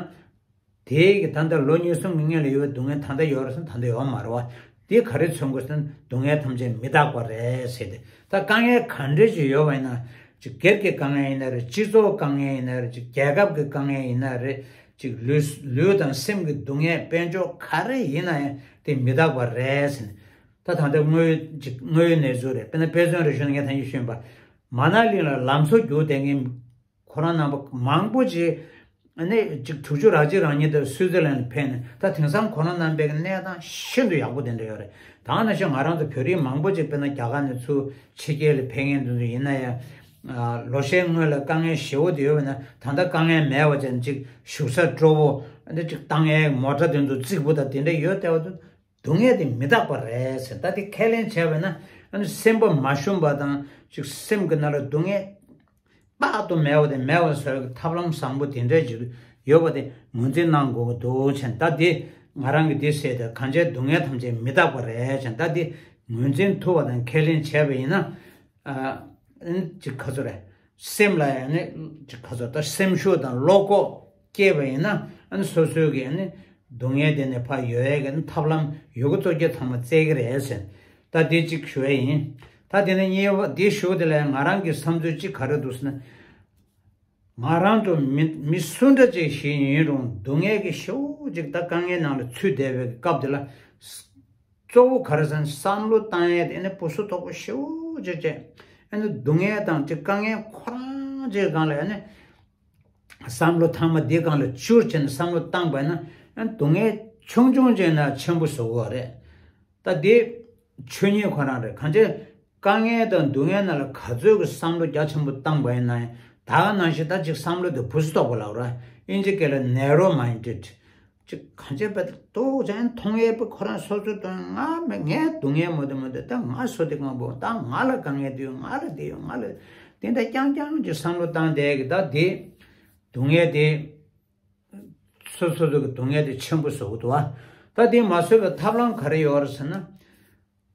དེའི་གི་ད་ལྟ་ལོ་གཉིས་གསུམ་གྱི་སྔོན་ལ་ཡོད་པའི་སྡུག་བསྔལ་ད་ལྟ་ཡོད་རེད་ཟེར་ན་ད་ལྟ་ཡོད་མ་རེད་བ། དེ་ག་རེ་མཚོན་དགོས་ཟེར་ན་སྡུག་བསྔལ་ཐམས་ཅད་མི་རྟག་པ་རེད་ཟེར་ཏེ། ད་དཀའ་ངལ་ག་འདྲ་ཞིག་ཡོད་པ་ཡིན་ན་ཅིག་སྒེར་གྱི་དཀའ་ངལ་ཡིན་ན་རེད། སྤྱི་ཚོགས་དཀའ་ངལ་ཡིན་ན་རེད། ཅིག་རྒྱལ་ཁབ་ཀྱི་དཀའ་ངལ་ཡིན་ན་རེད། ཅིག་ལུས་ལུས་དང་སེམས་ཀྱི་སྡུག་བསྔལ་དཔལ་འབྱོར་ག་རེ་ཡིན་ན་ཡང་དེ་མི་རྟག་པ་རེད་ཟེར་ནས། ད་ད་ལྟ་དངོས་ཡོད་ཅིག་དངོས་ཡོད་གནས་ཚུལ་རེད། དཔེར་ན་དཔེ་མཚོན་རེ་ཞུས་ན་ངས་ད་གིན་ཞུས་པ། མ་ན་ལི་ལ་ལམ་བཟོ་རྒྱུག་བསྡད་མཁན་ཁོ་རང་རྣམ་པ་མང་པོ་ཅིག་ཨ་ནི་ཅིག་དྲུག་ཅུ་རེ་གཅིག་རེ་གཉིས་དེ་སུའི་ཙི་ལན་ལ་ཕེབས་ནས། ད་དེང་སང་ཁོ་རང་རྣམ་པའི་གནས་སྟངས་ཤིན་ཏུ་ཡག་པོ་དེ་འདྲ་ཡོད་རེད། ད་ག་ནང་བཞིན་ང་རང་ཚོ་བོད་རིགས་མང་པོ་ཅིག་དཔེར་ན་རྒྱ་གར་ནས་ཚུར་ཕྱི་རྒྱལ་ལ་ཕེབས་མཁན་དེ་ཚོ་ཡིན་ན་ཡང་། ཨ་ལོ་ཤས་སྔོན་ལ་དཀའ་ངལ་ཞེ་པོ་དེ་ཡོད་པ་ན་ད་ལྟ་དཀའ་ངལ་མེད་པ་ཅན་ཅིག་བཞུགས་ས་སྤྲོ་པོ་ཨ་ནི་ཅིག་བཏང་ཡས་མོ་ཊ་དེ་ཚོ་རྩིག་པོ་དང་དེ་འདྲ་ཡོད་བསྡད་པ་དེ། སྡུག་བསྔལ་དེ་མི་རྟག་པ་རེད་ཟེར། ད་དེ་ཁས་ལེན་བྱས་པ་ན་ཨ་ནི་སེམས་པ་མ་ཞུམ་པ་དང་ཅིག་སེམས་ཀྱི་ནང་ལ་སྡུག་བསྔལ་དཔག་ཏུ་མེད་པ་དེ་མེད་པ་བཟོ་བའི་ཐབས་ལམ་བཟང་པོ་དེ་འདྲ་ཅིག་ཡོད་པ་དེ་ངོས་འཛིན་གནང་དགོས་ཀྱི་འདུག་ཟེར། ད་དེ་ང་རང་གིས་དེ་བཤད་དེ་གང་བྱས་སྡུག་བསྔལ་ཐམས་ཅད་མི་རྟག་པ་རེད་ཟེར། ད་དེ་ངོས་འཛིན་ཐུབ་པ་དང་ཁས་ལེན་བྱས་པ་ཡིན་ན། ཨ་ཅིག་ག་ཚོད་རེད། སེམས་ལ་ཡང་ནི་ཅིག་ག་ཚོད་ད་སེམས་ཤུགས་དང་བློ་ཁོག་སྐྱེས་པ་ཡིན་ན་ཨ་ནི་སོ་སོའི་གི་ཨ་ནི་སྡུག་བསྔལ་དེ་ནས་ཕར་ཡོལ་ཡས་ཀྱི་ཐབས་ལམ་ཡོད་རྒུ་གཙོ་ཆེ་ཚང་མ་བཙལ་གི་རེད་ཟེར། ད་དེ་གཅིག་ཞུ་ཡས་ཡིན། ད་དེ་ནས་གཉིས་པ་དེ་ཞུ་དེ་ལ་ང་རང་གི་བསམ་ཚུལ་གཅིག་ག་རེ་འདུག་ཟེར་ན། ང་རང་ཚོ་མི་མི་སུ་འདྲ་ཅིག་ཞིག་ཡིན་རུང་སྡུག་བསྔལ་གྱི་ཤུགས་ཅིག་ད་དཀའ་ངལ་ནང་ལ་ཚུད་བསྡད་པའི་སྐབས་དེ་ལ། གཙོ་བོ་ག་རེ་ཟེར་ན་བསམ་བློ་བཏང་ཡས་དེ་ཨ་ནི་སྤུ་སུ་དོག་པོ་ཞེ་པོ་ཅིག་བྱས། ཨ་ནི་སྡུག་བསྔལ་དང་ཅིག་དཀའ་ངལ་ཁོ་རང་ཅིག་སྒང་ལ་ཨ་ནི་བསམ་བློ་ཐང་མ་འདི་སྒང་ལ་བཅུར་བྱས་ནས་བསམ་བློ་བཏང་པ་ན་ཨ་ནི་སྡུག་བསྔལ་ཆུང་ཆུང་ཅིག་ན་ཆེན་པོ་བཟོ་གི་རེད། ད་འདི་ཆོས་ཉིད་ཁོ་རང་རེད། གང་ཅི་དཀའ་ངལ་དང་སྡུག་བསྔལ་ནང་ལ་ག་ཚོད་ཀྱི་བསམ་བློ་རྒྱ་ཆེན་པོ་བཏང་པ་ཡིན་ན་ཡང་ད་ག་ནང་བཞིན་ད་ཅིག་བསམ་བློ་དེ་སྤུ་སུ་དོག་པོ་ལབ་ར། ཨིན་ཇི་སྐད་ལ་narrow minded། ཅིག་གང་ཅི་བས་འདུག་ཅན་མཐོང་ཡས་པ་ཁོ་རང་སོ་སོའི་དོན་ང་མེད་ངའི་སྡུག་བསྔལ་མོ་དེ་མོ་དེ་ད་ང་སོ་དེ་གང་པོ་ད་ང་ལ་དཀའ་ངལ་དེ་ཡོད། ང་ལ་དེ་ཡོད། ང་ལ་དེ་འདྲ་རྐྱང་རྐྱང་གི་བསམ་བློ་བཏང་བསྡད་གི་ད་དེ་སྡུག་བསྔལ་དེ་སོ་སོ་སོ་གི་སྡུག་བསྔལ་དེ་ཆེན་པོ་བཟོ་གི་འདུག་བ། ད་དེ་མ་བཟོ་བའི་ཐབས་ལམ་ག་རེ་ཡོད་རེད་ཟེར་ན།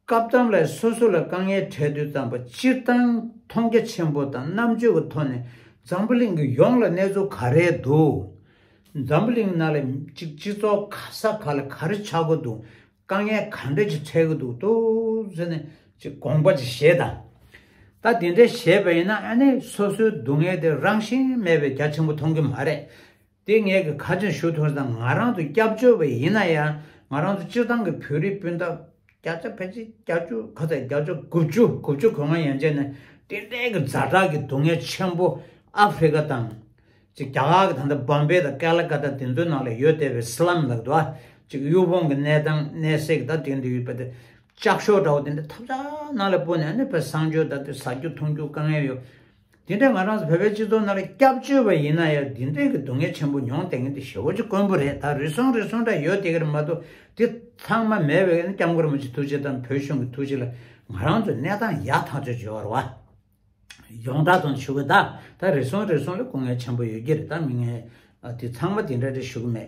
སྐབས་ཙམ་ལ་སོ་སོ་ལ་དཀའ་ངལ་འཕྲད་དུས་ཙམ་པ་སྤྱིར་བཏང་མཐོང་རྒྱ་ཆེན་པོ་དང་རྣམ་དཔྱོད་ཀྱི་ཐོག་ནས་འཛམ་བུ་གླིང་གི་ཡོངས་ལ་གནས་ཚུལ་ག་རེ་འདུག་འཛམ་བུ་གླིང་ནང་ལ་ཅིག་སྤྱི་ཚོགས་ག་ས་ག་ལ་ག་རེ་ཆགས་ཀྱི་འདུག་དཀའ་ངལ་ག་འདྲ་ཅིག་འཕྲད་ཀྱི་འདུག་འདུག་ཟེར་ནས་ཅིག་དགོངས་པ་ཅིག་བཞེས་དང་། ད་དེ་འདྲ་བཞེས་པ་ཡིན་ན་ཨ་ནི་སོ་སོའི་སྡུག་བསྔལ་དེ་རང་བཞིན་མེད་པའི་རྒྱ་ཆེན་པོ་མཐོང་གི་མ་རེད། དེ་ངས་ཀྱི་ཁ་ཆེམས་ཞུ་ཐུབ་ཙང་ང་རང་ཚོ་སྐྱབས་བཅོལ་བ་ཡིན་ན་ཡང་ང་རང་ཚོ་སྤྱིར་བཏང་གི་བོད་རིགས་སྤུན་ཟླ་ བརྒྱ་ཆ་ཕལ་ཆེར་བརྒྱད་ཅུ་ག་ཚད་བརྒྱད་ཅུ་དགུ་བཅུ་དགུ་བཅུ་གོ་ལྔ་ཡན་ཆད་ནས་དེ་འདྲའི་གི་ཛ་དྲག་གི་སྡུག་བསྔལ་ཆེན་པོ་ཨ་ཧྥེ་རི་ཀ་དང་། ཅིག་རྒྱ་གར་གི་ད་ལྟ་བམ་བེ་དང་ཀེ་ལ་ཀ་ཏ་དེ་ཚོའི་ནང་ལ་ཡོད་བསྡད་པའི་སི་ལམ་ལབ་འདུག་ཨ། ཅིག་གཡུ་བོང་གི་གནས་སྟངས་གནས་སའི་གི་ད་དེ་འདྲ་ཡོད་པ་དེ། ལྕགས་ཤོག་འདྲ་བོ་དེ་འདྲ་ཐབས་ཆག་ནང་ལ་སྤུངས་ནས་ཨ་ནི་བས་གསང་སྤྱོད་ད་དེ་ཟ་རྒྱུ་འཐུང་རྒྱུ་དཀའ་ངལ་ཡོད། དེ་འདྲ་ང་རང་ཚོ་བོད་པའི་སྤྱི་ཚོགས་ནང་ལ་སྐྱབས་བཅོལ་བ་ཡིན་ན་ཡང་དེ་འདྲའི་གི་སྡུག་བསྔལ་ཆེན་པོ་མྱོང་བསྡད་མཁན་དེ་ཞེ་པོ་ཅིག་དཀོན་པོ་རེད། ད་རེ་ཟུང་རེ་ཟུང་འདྲ་ཡོད་བསྡད་ཀྱི་རེད་མ་གཏོགས། དེ་ཚང་མ་མེད་པའི་སྐྱབས་མགོན་རིན་པོ་ཆེ་ཐུགས་རྗེ་དང་བོད་གཞུང་གི་ཐུགས་རྗེ་ལ་ང་རང་ཚོ་གནས་སྟངས་ཡག་ཐག་ཆོད་ཡོད་རེད་བ། ཡོངས་གྲགས་དང་ཞུ་གི་ད། ད་རེ་ཟུང་རེ་ཟུང་ལ་སྐུ་ངལ་ཆེན་པོ་ཡོད་ཀྱི་རེད། ད་མི་ངན་དེ་ཚང་མ་དེ་འདྲ་རེད་ཞུ་གི་མེད།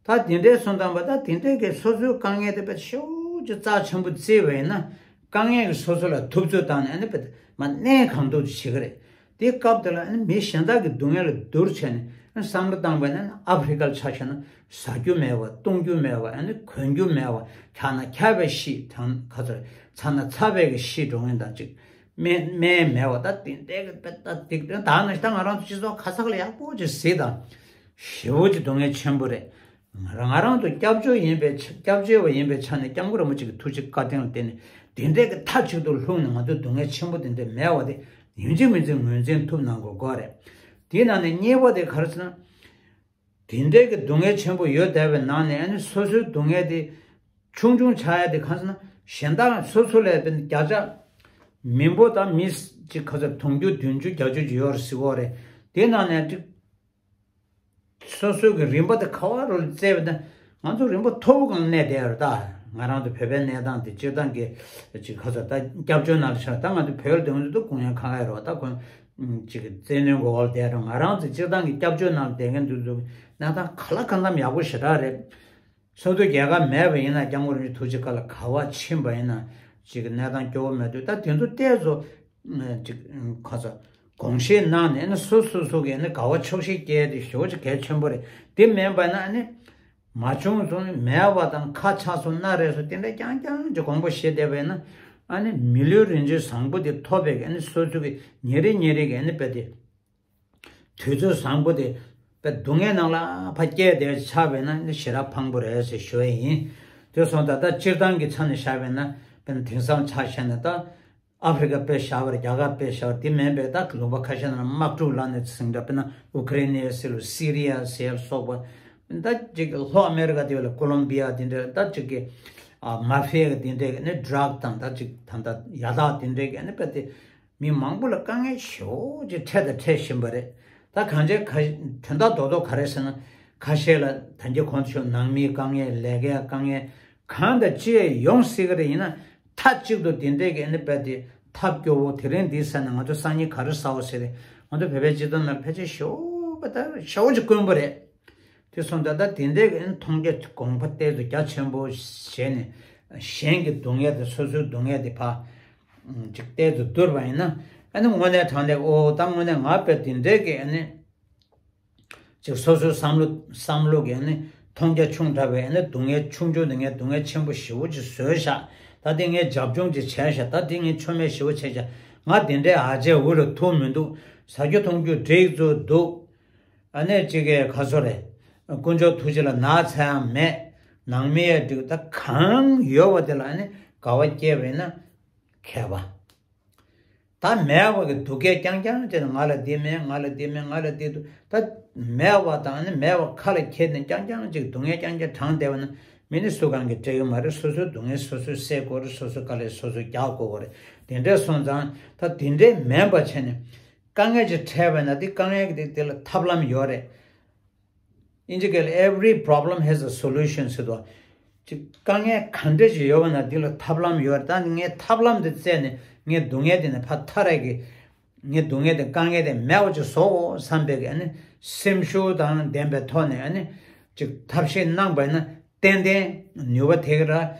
ད་དེ་འདྲའི་སོང་ཙང་པ་ད་དེ་འདྲའི་གི་སོ་སོའི་དཀའ་ངལ་དེ་བས་ཤུགས་ཀྱི་རྩ་ཆེན་པོ་བརྩིས་པ་ཡིན་ན། དཀའ་ངལ་གྱི་སོ་སོ་ལ་ཐུབ་ཚོད་བཏང་ནས་ཨ་ནི་བས་མ་གནས་གང་ཐུབ་ཅིག་བྱེད་ཀྱི་རེད། དེའི་སྐབས་དེ་ལ་ཨ་ནི་མི་གཞན་དག་གི་སྡུག་བསྔལ་ལ་བསྡུར་བྱས་ནས་ཨ་ནི་བསམ་བློ་བཏང་པ་ཡིན་ན་ཨ་ཧྥེ་རི་ཀ་ལ་ཆ་བཞག་ན་ཟ་རྒྱུ་མེད་པ་བཏུང་རྒྱུ་མེད་པ་ཨ་ནི་གོན་རྒྱུ་མེད་པ་འཁྱག་ན་འཁྱག་པའི་ཤི་དང་ག་ཚོད་ཚ་ན་ཚ་བའི་གི་ཤི་འགྲོ་མཁན་དང་ཅིག་སྨན་སྨན་མེད་པ་ད་དེ་འདྲའི་གི་ད་དེ་ད་ནི་ད་ང་རང་ཚོ་སྤྱི་ཚོགས་ཁ་ཚ་ལ་ཡག་པོ་ཅིག་གཟིགས་དང་། ཞེ་པོ་ཅིག་སྡུག་བསྔལ་ཆེན་པོ་རེད། ང་རང་ང་རང་ཚོ་སྐྱབས་བཅོལ་ཡིན་པའི་ཆ་སྐྱབས་བཅོལ་བ་ཡིན་པའི་ཆ་ནས་སྐྱབས་མགོན་རིན་པོ་ཆེ་གི་ཐུགས་རྗེ་བཀའ་དྲིན་ལ་བརྟེན་ནས་དེ་འདྲའི་གི་མཐའ་གཅིག་ཏུ་ལྷུང་ནས་ང་ཚོའི་སྡུག་བསྔལ་ཆེན་པོ་དེ་འདྲ་མེད་པ་དེ་ཡིན་གཅིག་མིན་གཅིག་ངོས་འཛིན་ཐུབ་གནང་དགོས་སྐོར་རེད། དེའི་ནང་ནས་གཉིས་པ་དེ་ག་རེ་ཟེར་ན། དེ་འདྲའི་གི་སྡུག་བསྔལ་ཆེན་པོ་ཡོད་བསྡད་པའི་ནང་ནས་ཨ་ནི་སོ་སོའི་སྡུག་བསྔལ་དེ་ཆུང་ཆུང་ཆགས་ཡ་དེ་གང་ཟེར་ན་གཞན་དག་སོ་སོ་ལས་དཔེ་བརྒྱ་ཆ་མི་འབོར་དང་མི་གཅིག་ག་ཚོད་དུང་ཕྱུར་བདུན་ཅུ་བརྒྱད་ཅུ་ཅིག་ཡོད་རེད་ཟེར་གོ་རེད། དེ་ནང་ནས་ཅིག་སོ་སོའི་གི་རིམ་པ་དེ་ག་བ་རུ་བརྩིས་པ་དང་ང་ཚོ་རིམ་པ་མཐོ་པོ་གང་གནས་བསྡད་ཡོད་རེད། ད་ང་རང་ཚོ་བོད་པའི་གནས་སྟངས་དེ་སྤྱིར་བཏང་གི་ཅིག་ག་ཚོད་ད་སྐྱབས་བཅོལ་ནང་ལ་ཆགས་ད་ང་ཚོ་བོད་ལ་སྡོད་མཁན་ཚོ་ད་ཁོང་ཡང་ཁ་ཁ་ཡོད་རེད་བ། ད་ཁོང་ཅིག་བཙན་གནོན་གོ་བ་ལ་བསྡད་རེད། ང་རང་ཚོ་སྤྱིར་བཏང་གི་སྐྱབས་བཅོལ་ནང་ལ་བསྡད་མཁན་དེ་ཚོ་གནས་སྟངས་ག་ལ་གང་འཚམ་ཡག་པོ་ཞེ་དྲག་རེད། སོ་སོའི་རྒྱལ་ཁབ་མེད་པ་ཡིན་ན་སྐྱབས་མགོན་རིན་པོ་ཆེ་ཐུགས་རྗེ་བཀའ་ལ་ག་བ་ཕྱིན་པ་ཡིན་ན་ཅིག་གནས་སྟངས་སྐྱོ་བོ་མེད་དུས་ད་དེ་ཚོ་ཏོག་ཙམ་ཅིག་ཁ་ཚ་དགོངས་བཞེས་གནང་ནས་ནི་སོ་སོ་སོ་གིས་ནི་དགའ་བ་ཕྱོགས་བཞི་སྐྱེལ་དེ་ཞེ་པོ་ཅིག་གལ་ཆེན་པོ་རེད། དེ་མིན་པ་ན་ནི་མ་བྱུང་སོང་ནི་མེད་པ་དང་ཁ་ཆག་སོང་ན་རེ་སོ་དེ་འདྲ་རྐྱང་རྐྱང་ཅིག་དགོངས་པ་བཞེས་བསྡད་པ་ཡིན་ན་ཨ་ནི་མི་ལུས་རིན་ཆེན་བཟང་པོ་དེ་ཐོབ་པའི་ནི་སོ་སོ་གི་ཉིན་རེ་ཉིན་རེ་གི་ནི་དཔེ་དེ། དུས་ཚོད་བཟང་པོ་དེ་དཔེ་སྡུག་བསྔལ་ནང་ལ་ཕར་སྐྱེལ་བསྡད་ཆགས་པས་ན་ནི་ཞེ་དྲག་ཕངས་པོ་རེད་ཟེར་ཞུ་ཡ་ཡིན། དེ་སོང་ད་ལྟ་སྤྱིར་བཏང་གི་ཆ་ནས་བཞག་པས་ན་དཔེ་ན་དེང་སང་ཆ་བཞག་ན་ད་ཨ་ཧྥེ་རི་ཀ་དཔེ་བཞག་པར་རྒྱ་གར་དཔེ་བཞག་པར་དེ་མིན་པའི་ད་ལུང་པ་ཁ་ཤས་ནང་ལ་དམག་འཁྲུག་ལངས་ནས་ཟིང་འདྲ་དཔེར་ན་ཨུ་ཁ་རེ་ནི་ཟེར་ལོ་སི་རི་ཡ་ཟེར་སོགས་པ་ད་ཅིག་ལྷོ་ཨ་མེ་རི་ཀ་དེ་བ་ལ་ཀོ་ལོམ་བི་ཡ་དེ་འདྲ་ད་ཅིག་གི་མ་ཧྥི་ཡ་གི་དེ་འདྲའི་གི་ནི་ཌྲག་དང་ད་ཅིག་ད་ད་ཡ་དག་དེ་འདྲའི་གི་ནི་དཔེ་དེ། མི་མང་པོ་ལ་དཀའ་ངལ་ཞེ་པོ་ཅིག་འཕྲད་དང་འཕྲད་བཞིན་པ་རེད། ད་གང་ཅི་ག་དོན་དག་རྡོག་རྡོག་ག་རེ་ཟེར་ན་ཁ་ཤས་ལ་ད་གིན་གོང་དུ་ཞུས་ནང་མིའི་དཀའ་ངལ་ལས་ཀའི་དཀའ་ངལ་གང་དང་ཅི་ཡོང་སྲིད་ཀྱི་རེད། ཡིན་ན་མཐའ་གཅིག་ཏུ་དེ་འདྲས་ཀྱི་ཨ་ནི་དཔེ་དེ་ཐབས་སྐྱོ་བོ་དེ་རིང་འདི་ཟེར་ན་ང་ཚོ་སང་ཉིན་ག་རེ་ཟ་འོ་ཟེར་རེད། ང་ཚོ་བོད་པའི་སྤྱི་ཚོགས་ནང་ཕལ་ཆེར་ཞེ་པོ་ད་ཞེ་པོ་ཅིག་དཀོན་པོ་རེད། དེ་སོང་ཙང་ད་དེ་འདྲའི་གི་མཐོང་རྒྱ་དགོངས་པ་ཏོག་ཙམ་རྒྱ་ཆེན་པོ་བྱས་ནས་གཞན་གྱི་སྡུག་བསྔལ་དེ་སོ་སོའི་སྡུག་བསྔལ་དེ་ཕར་ཅིག་ཏོག་ཙམ་བསྡུར་བ་ཡིན་ན་ཨ་ནི་དངོས་གནས་དྲང་གནས་ཨོ་ད་དངོས་གནས་ང་དཔེ་དེ་འདྲའི་གི་ཨ་ནི་ཅིག་སོ་སོའི་བསམ་བློ་བསམ་བློ་གི་ཨ་ནི་མཐོང་རྒྱ་ཆུང་དྲགས་པའི་ཨ་ནི་སྡུག་བསྔལ་ཆུང་ཆུང་དེ་ངས་སྡུག་བསྔལ་ཆེན་པོ་ཞེ་པོ་ཅིག་བཟོས་བཞག་ད་དེ་ངས་རྒྱབ་ལྗོངས་ཅིག་བྱས་བཞག་ད་དེ་ངས་ཆོ་མེད་ཞེ་པོ་བྱས་བཞག་ང་དེ་འདྲའི་ཨ་ཅེ་འུ་ལ་ཐུག་མི་འདུག་ཟ་རྒྱུ་འཐུང་རྒྱུ་འགྲིག་ཚུལ་འདུག་ཨ་ནི་གཅིག་གིས་ག་ཚོད་རེད། དཀོན་མཆོག་ཐུགས་རྗེ་ལ་ན་ཚ་ཡང་མེད། ནང་མི་ཡང་འགྲིག་ད་གང་ཡོད་པ་དེ་ལ་ཨ་ནི་དགའ་བ་སྐྱེས་པ་ཡིན་ན་མཁས་པ། ད་མེད་པ་གི་སྡུག་སྐད་རྐྱང་རྐྱང་བྱས་ནས་ང་ལ་འདི་མེད་ང་ལ་འདི་མེད་ང་ལ་འདི་འདུག་ད་མེད་པ་དང་ཨ་ནི་མེད་པ་ཁ་ལ་འཁྱེར་ནས་རྐྱང་རྐྱང་ཅིག་སྡུག་བསྔལ་རྐྱང་རྐྱང་དྲངས་བསྡད་པ་ན་མི་ནི་སུ་གང་གིས་སྤྲད་ཀྱི་མ་རེད། སོ་སོའི་སྡུག་བསྔལ་སོ་སོས་སེལ་དགོས་རེད། སོ་སོའི་དཀའ་ལས་སོ་སོས་རྒྱག་དགོས་རེད། དེ་འདྲ་སོང་ཙང་ད་དེ་འདྲའི་མིན་པ་བྱས་ནས། དཀའ་ངལ་ཅིག་འཕྲད་པ་ན་དེ་དཀའ་ངལ་གྱི་དེ་དེ་ལ་ཐབས་ལམ་ཡོད་རེད། དབྱིན་ཇི་སྐད་ལ་every problem has a solution ཟེར་དོ། ཅིག་དཀའ་ངལ་ག་འདྲ་ཞིག་ཡོད་པ་ན་དེ་ལ་ཐབས་ལམ་ཡོད་རེད། ད་ངས་ཐབས་ལམ་དེ་བཙལ་ནས་ངའི་སྡུག་བསྔལ་དེ་ནས་ཕར་ཐར་ཡ་གི་ངའི་སྡུག་བསྔལ་དེ་དཀའ་ངལ་དེ་མེད་པ་ཅིག་བཟོ་དགོས་བསམ་པའི་གི་ཨ་ནི་སེམས་ཤུགས་དང་ལྡན་པའི་ཐོག་ནས་ཨ་ནི་ཅིག་ཐབས་ཤེས་གནང་པ་ཡིན་ན། ཏན་ཏན་ནུས་པ་དེ་ག་ར།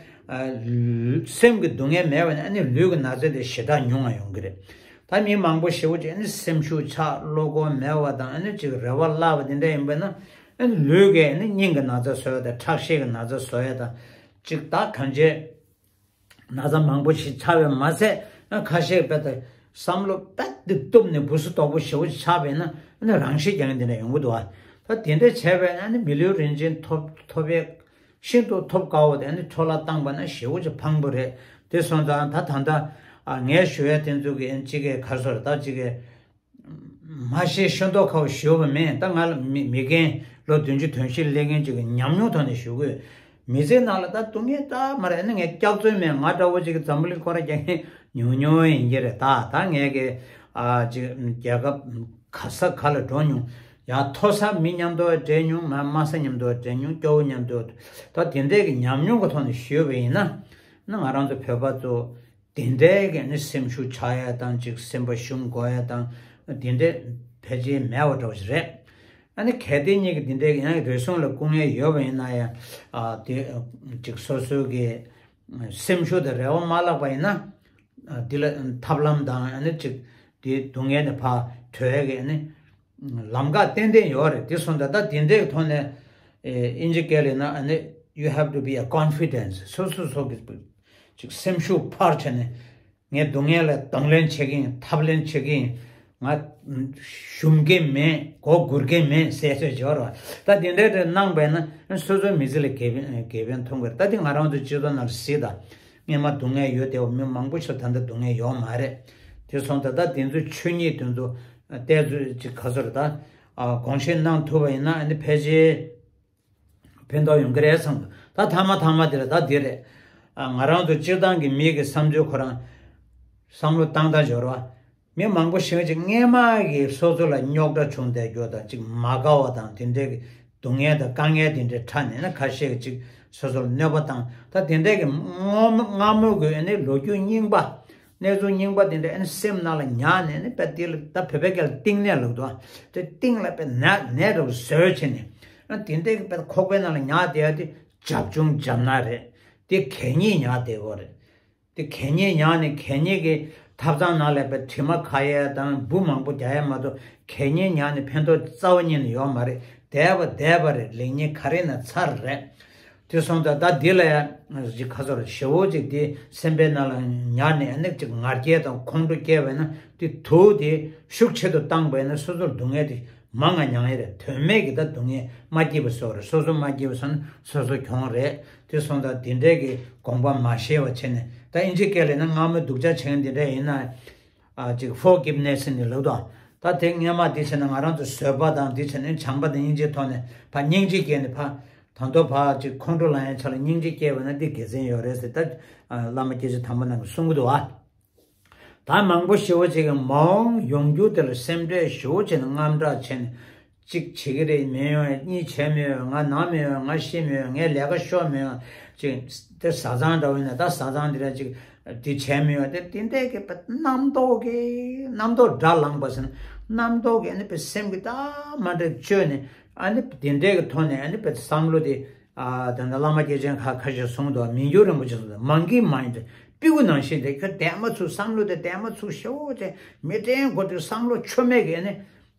ཨ། སེམས་ཀྱི་སྡུག་བསྔལ་མེད་པ་ནི་ཨ་ནི་ལུས་ཀྱི་ན་ཚ་དེ་ཞེ་དྲག་ཉུང་བ་ཡོང་གི་རེད། ད་མི་མང་པོ་ཞེ་པོ་ཅིག་ཨ་ནི་སེམས་ཤུགས་ཆག་བློ་ཁོག་མེད་པ་དང་ཨ་ནི་ཅིག་རེ་བ་བརླག་པ་དེ་འདྲ་ཡིན་པ་ན་ཨ་ནི་ལུས་ཀྱི་ཨ་ནི་སྙིང་གི་ན་ཚ་བཟོ་ཡ་དང་ཁྲག་ཤེད་ཀྱི་ན་ཚ་བཟོ་ཡ་དང་ཅིག་ད་གང་བྱས། ན་ཚ་མང་པོ་ཞིག་ཆགས་པས་མ་ཟད་ཁ་ཤས་དཔེ་དེ་བསམ་བློ་དཔེ་དེ་གཏུབ་ནས་སྦུ་སུ་དོག་པོ་ཞེ་པོ་ཞིག་ཆགས་པས་ན་ཨ་ནི་རང་ཤི་རྒྱག་མཁན་དེ་འདྲ་ཡོང་གི་འདུག་ཨ། ད་དེ་འདྲ་བྱས་པས་ན་ཨ་ནི་མི་ལུས་རིན་ཆེན་ཐོབ་ཐོབ་པའི་ ཤིན་ཏུ་ཐོབ་དཀའ་བོ་དེ་ནི་འཕྲོ་བརླག་བཏང་པ་ན་ཞེ་པོ་ཅིག་ཕངས་པོ་རེད། དེ་སོང་ཙང་ད་ད་ལྟ་ཨ་ངས་ཞུ་ཡ་དེ་ཚོ་གི་ཨ་ནི་གཅིག་གི་ག་རེ་ཟེར་ད་གཅིག་གི་མ་ཤེས་ཤེས་མདོག་ཁ་པོ་ཞུ་བ་མིན། ད་ང་ལ་མི་མི་རྒན་ལོ་བདུན་ཅུ་དོན་བཞི་སླེབས་མཁན་ཅིག་གི་ཉམས་མྱོང་ཐོག་ནས་ཞུ་གི་ཡོད། མི་ཚེ་ནང་ལ་ད་སྡུག་བསྔལ་ད་མ་རེད། ཨ་ནི་ངས་སྐྱག་རྫུན་མེད། ང་འདྲ་བོ་ཅིག་གི་འཛམ་བུ་གླིང་སྐོར་ར་རྒྱག་མཁན་ཉུང་ཉུང་ཡིན་གྱི་རེད། ད་ད་ངས་གི་ཨ་ཅིག་རྒྱལ་ཁབ་ག་ས་ག་ལ་འགྲོ་མྱོང་། ཡང་མཐོ་ས་མི་མཉམ་དུ་འབྲེལ་མྱོང་། མ་དམའ་ས་མཉམ་དུ་འབྲེལ་མྱོང་། སྐྱོ་བོ་མཉམ་དུ། ད་དེ་འདྲའི་གི་ཉམས་མྱོང་གི་ཐོག་ནས་ཞུས་པ་ཡིན་ན། ན་ང་རང་ཚོ་བོད་པ་ཚོ་དེ་འདྲའི་གི་ནི་སེམས་ཤུགས་ཆག་ཡ་དང་ཅིག་སེམས་པ་ཞུམ་དགོས་ཡ་དང་དེ་འདྲའི་ཕལ་ཆེར་མེད་པ་འདྲ་བོ་ཞིག་རེད། ཨ་ནི་གལ་ཏེ་ཉིད་ཀྱི་དེ་འདྲའི་གི་ཡང་རེ་ཟུང་ལ་སྐུ་ངལ་ཡོད་པ་ཡིན་ན་ཡང་ཨ་དེ་ཅིག་སོ་སོའི་གི་སེམས་ཤུགས་དང་རེ་བ་མ་བརླག་པ་ཡིན་ན། ཨ་འདི་ལ་ཐབས་ལམ་དང་ཨ་ནི་ཅིག་དེའི་སྡུག་བསྔལ་ནས་ཕར་གྲོལ་ཡ་གི་ཨ་ནི་ལམ་ཁ་ཏན་ཏན་ཡོད་རེད། དེ་སོང་ཙང་ད་དེ་འདྲའི་གི་ཐོག་ནས་ཨེ་ཨིན་ཇི་སྐད་ལ་ཡིན་ན་ཨ་ནི་you have to be a confidence. སོ་སོ་སོ་གི་ཅིག་སེམས་ཤུགས་འཕར་བྱས་ནས་ངས་སྡུག་བསྔལ་ལ་གདོང་ལེན་བྱེད་ཀྱི་ཡིན། ཐབས་ལེན་བྱེད་ཀྱི་ཡིན། ང་ཞུམ་གྱི་མེད། མགོ་སྒུར་གྱི་མེད་ཟེར་ཚོད་འབྱོར་བ། ད་དེ་འདྲའི་རེ་གནང་བས་ན་སོ་སོའི་མི་ཚེ་ལ་དགེ་ཕན་དགེ་ཕན་ཐོན་གི་རེད། ད་དེ་ང་རང་ཚོ་སྤྱི་ཚོགས་ནང་ལ་གཟིགས་དང་། སྔན་མ་སྡུག་བསྔལ་ཡོད་བསྡད་པ་མི་མང་པོ་ཞིག་ད་ལྟ་སྡུག་བསྔལ་ཡོད་མ་རེད། དེ་སོང་ཙང་ད་དེ་ཚོ་ཆོས་ཉིད་དེ་ཚོ་བལྟས་ཚོད་ཅིག་ག་ཚོད་རེད་ད། ཨ་དགོངས་བཞེས་གནང་ཐུབ་པ་ཡིན་ན་ཨ་ནི་ཕལ་ཆེར་ཕན་ཐོགས་ཡོང་གི་རེད་བསམ་འདུག་ད་ཐ་མ་ཐ་མ་དེ་ལ་ད་འདི་རེད། ཨ་ང་རང་ཚོ་སྤྱིར་བཏང་གི་མི་གི་བསམ་ཚུལ་ཁོ་རང་བསམ་བློ་བཏང་སྟངས་འབྱོར་བ། མི་མང་པོ་ཞིག་ཅིག་སྔན་མ་གི་སོ་སོ་ལ་རྙོག་དྲ་བྱུང་བསྡད་རྒྱུ་དང་ཅིག་མ་དགའ་བ་དང་དེ་འདྲའི་གི་སྡུག་བསྔལ་དང་དཀའ་ངལ་དེ་འདྲའི་ཁྲ་ནས་ན་ཁ་ཤས་ཀྱིས་ཅིག་སོ་སོར་གནོད་པ་བཏང་། ད་དེ་འདྲའི་གི་སྔོན་སྔ་མོ་གི་ཨ་ནི་ལོ་རྒྱུས་རྙིང་པ། གནས་ཚུལ་རྙིང་པ་དེ་འདྲ་ཨ་ནི་སེམས་ནང་ལ་ཉར་ནས་ནི་དཔེ་དེ་ལ་ད་བོད་པའི་སྐད་ལ་གཏིང་ནས་ལབ་འདུག་ཨ། དེ་གཏིང་ལ་དཔེ་ནས་ནས་རུ་བཟོས་བྱས་ནས་ཨ་དེ་འདྲའི་གི་དཔེ་ཁོག་པའི་ནང་ལ་ཉར་བསྡད་ཡ་དེ་བྱབ་ཆུང་བྱབ་ན་རེད། དེ་གད་སྙིགས་ཉར་བསྡད་ཡོད་རེད། དེ་གད་སྙིགས་ཉར་ནས་གད་སྙིགས་ཀྱི་ཐབ་ཚང་ནང་ལ་དཔེ་དྲི་མ་ཁ་ཡ་དང་འབུ་མང་པོ་རྒྱག་ཡ་མ་གཏོགས་གད་སྙིགས་ཉར་ནས་ཕན་ཐོགས་རྩ་བ་ཉིད་ནས་ཡོད་མ་རེད། བསྡད་པ་བསྡད་པ་རེད། ལེགས་ཉེས་ག་རེ་ན་ཚར་རེད། དེ་སོང་ཙང་ད་འདི་ལ་ཡང་ཅིག་ཁ་ཚོར་ཞེ་བོ་ཅིག་དེ་སེམས་པའི་ནང་ལ་ཉར་ནས་ཨ་ནི་ཅིག་ང་རྒྱལ་དང་ཁོང་ཁྲོ་སྐྱེས་པ་ཡིན་ན་དེ་དུག་དེ་ཤུགས་ཆེ་དུ་བཏང་པ་ཡིན་ན་སོ་སོར་སྡུག་བསྔལ་དེ་མང་ང་མྱངས་ཡ་རེད། དོན་མེད་ཀྱི་ད་སྡུག་བསྔལ་མ་སྐྱིད་པ་བཟོ་རེད། སོ་སོ་མ་སྐྱིད་པ་བཟོ་ན་སོ་སོ་གྱོང་རེད། དེ་སོང་ཙང་དེ་འདྲའི་གི་དགོངས་པ་མ་བཞེས་པ་བྱས་ནས་ད་ཨིན་ཇི་སྐད་ལ་ཡིན་ན་སྔ་མོའི་སྡུག་ཅག་བྱེད་མཁན་དེ་འདྲ་ཡིན་ན། ཨ་ཅིག་ཕོར་གིབ་ནེ་སི་ནི་ལབ་དོ། ད་དེ་སྔན་མ་དེ་བྱས་ན་ང་རང་ཚོ་བཟོད་པ་དང་དེ་བྱས་ནས་བྱམས་པ་དང་སྙིང་རྗེའི་ཐོག་ནས་ཕར་སྙིང་རྗེ་སྐྱེས་ནས་ཕར་ད་དུང་ཕར་ཅིག་ཁོང་ཁྲོ་ལངས་ཡ་ཆ་ལ་སྙིང་རྗེ་སྐྱེས་པ་ན་དེ་དགེ་མཚན་ཡོད་རེད་ཟེར། ད་ཨ་བླ་མ་སྐྱེས་ཆེན་དམ་པ་རྣམས་ཀྱིས་གསུང་གི་འདུག་ཨ། ད་མང་པོ་ཞེ་བོ་ཅིག་གིས་མ་འོངས་ཡོང་རྒྱུ་དེ་ལ་སེམས་ཁྲལ་ཞེ་བོ་བྱས་ནས་དངངས་སྐྲག་བྱས་ནས་གཅིག་བྱེད་ཀྱི་རེད་མི་ཡོང་། གཉིས་བྱས་མི་ཡོང་། ང་ན་མི་ཡོང་། ང་ཤི་མི་ཡོང་། ངས་ལས་ཀ་ཤོར་མི་ཡོང་། ཅིག་དེ་བཟའ་ཚང་འདྲ་བོ་ཡིན་ན་ད་བཟའ་ཚང་འདི་ར་ཅིག་འདི་བྱས་མི་ཡོང་། དེ་དེ་འདྲས་ཀྱི་རྣམ་རྟོག་གི་རྣམ་རྟོག་དགྲ་ལངས་པ་ཟེར་ན་རྣམ་རྟོག་གི་ཨ་ནི་པའི་སེམས་ཀྱི་ད་མ་འདྲ་བཅོས་ནས་ཨ་ནི་དེ་འདྲས་ཀྱི་ཐོག་ནས་ཨ་ནི་པའི་བསམ་བློ་དེ། ཨ་ད་ནི་བླ་མ་སྐྱེས་ཆེན་ཁ་ཁ་ཤས་གསུངས་འདུག་མི་འགྱུར་རིན་པོ་ཆེ་གསུངས་འདུག་མང་གི་མ་ཡིན་ཏེ་སྤྲེའུ་ནང་བཞིན་ཏེ་ཁྱོད་དེ་མ་ཚུགས་བསམ་བློ་དེ་དེ་མ་ཚུགས་ཤོག་ཅེས་མི་དྲན་དགོས་དུས་བསམ་བློ་ཆོ་མེད་ཀྱི་ཨ་ནི་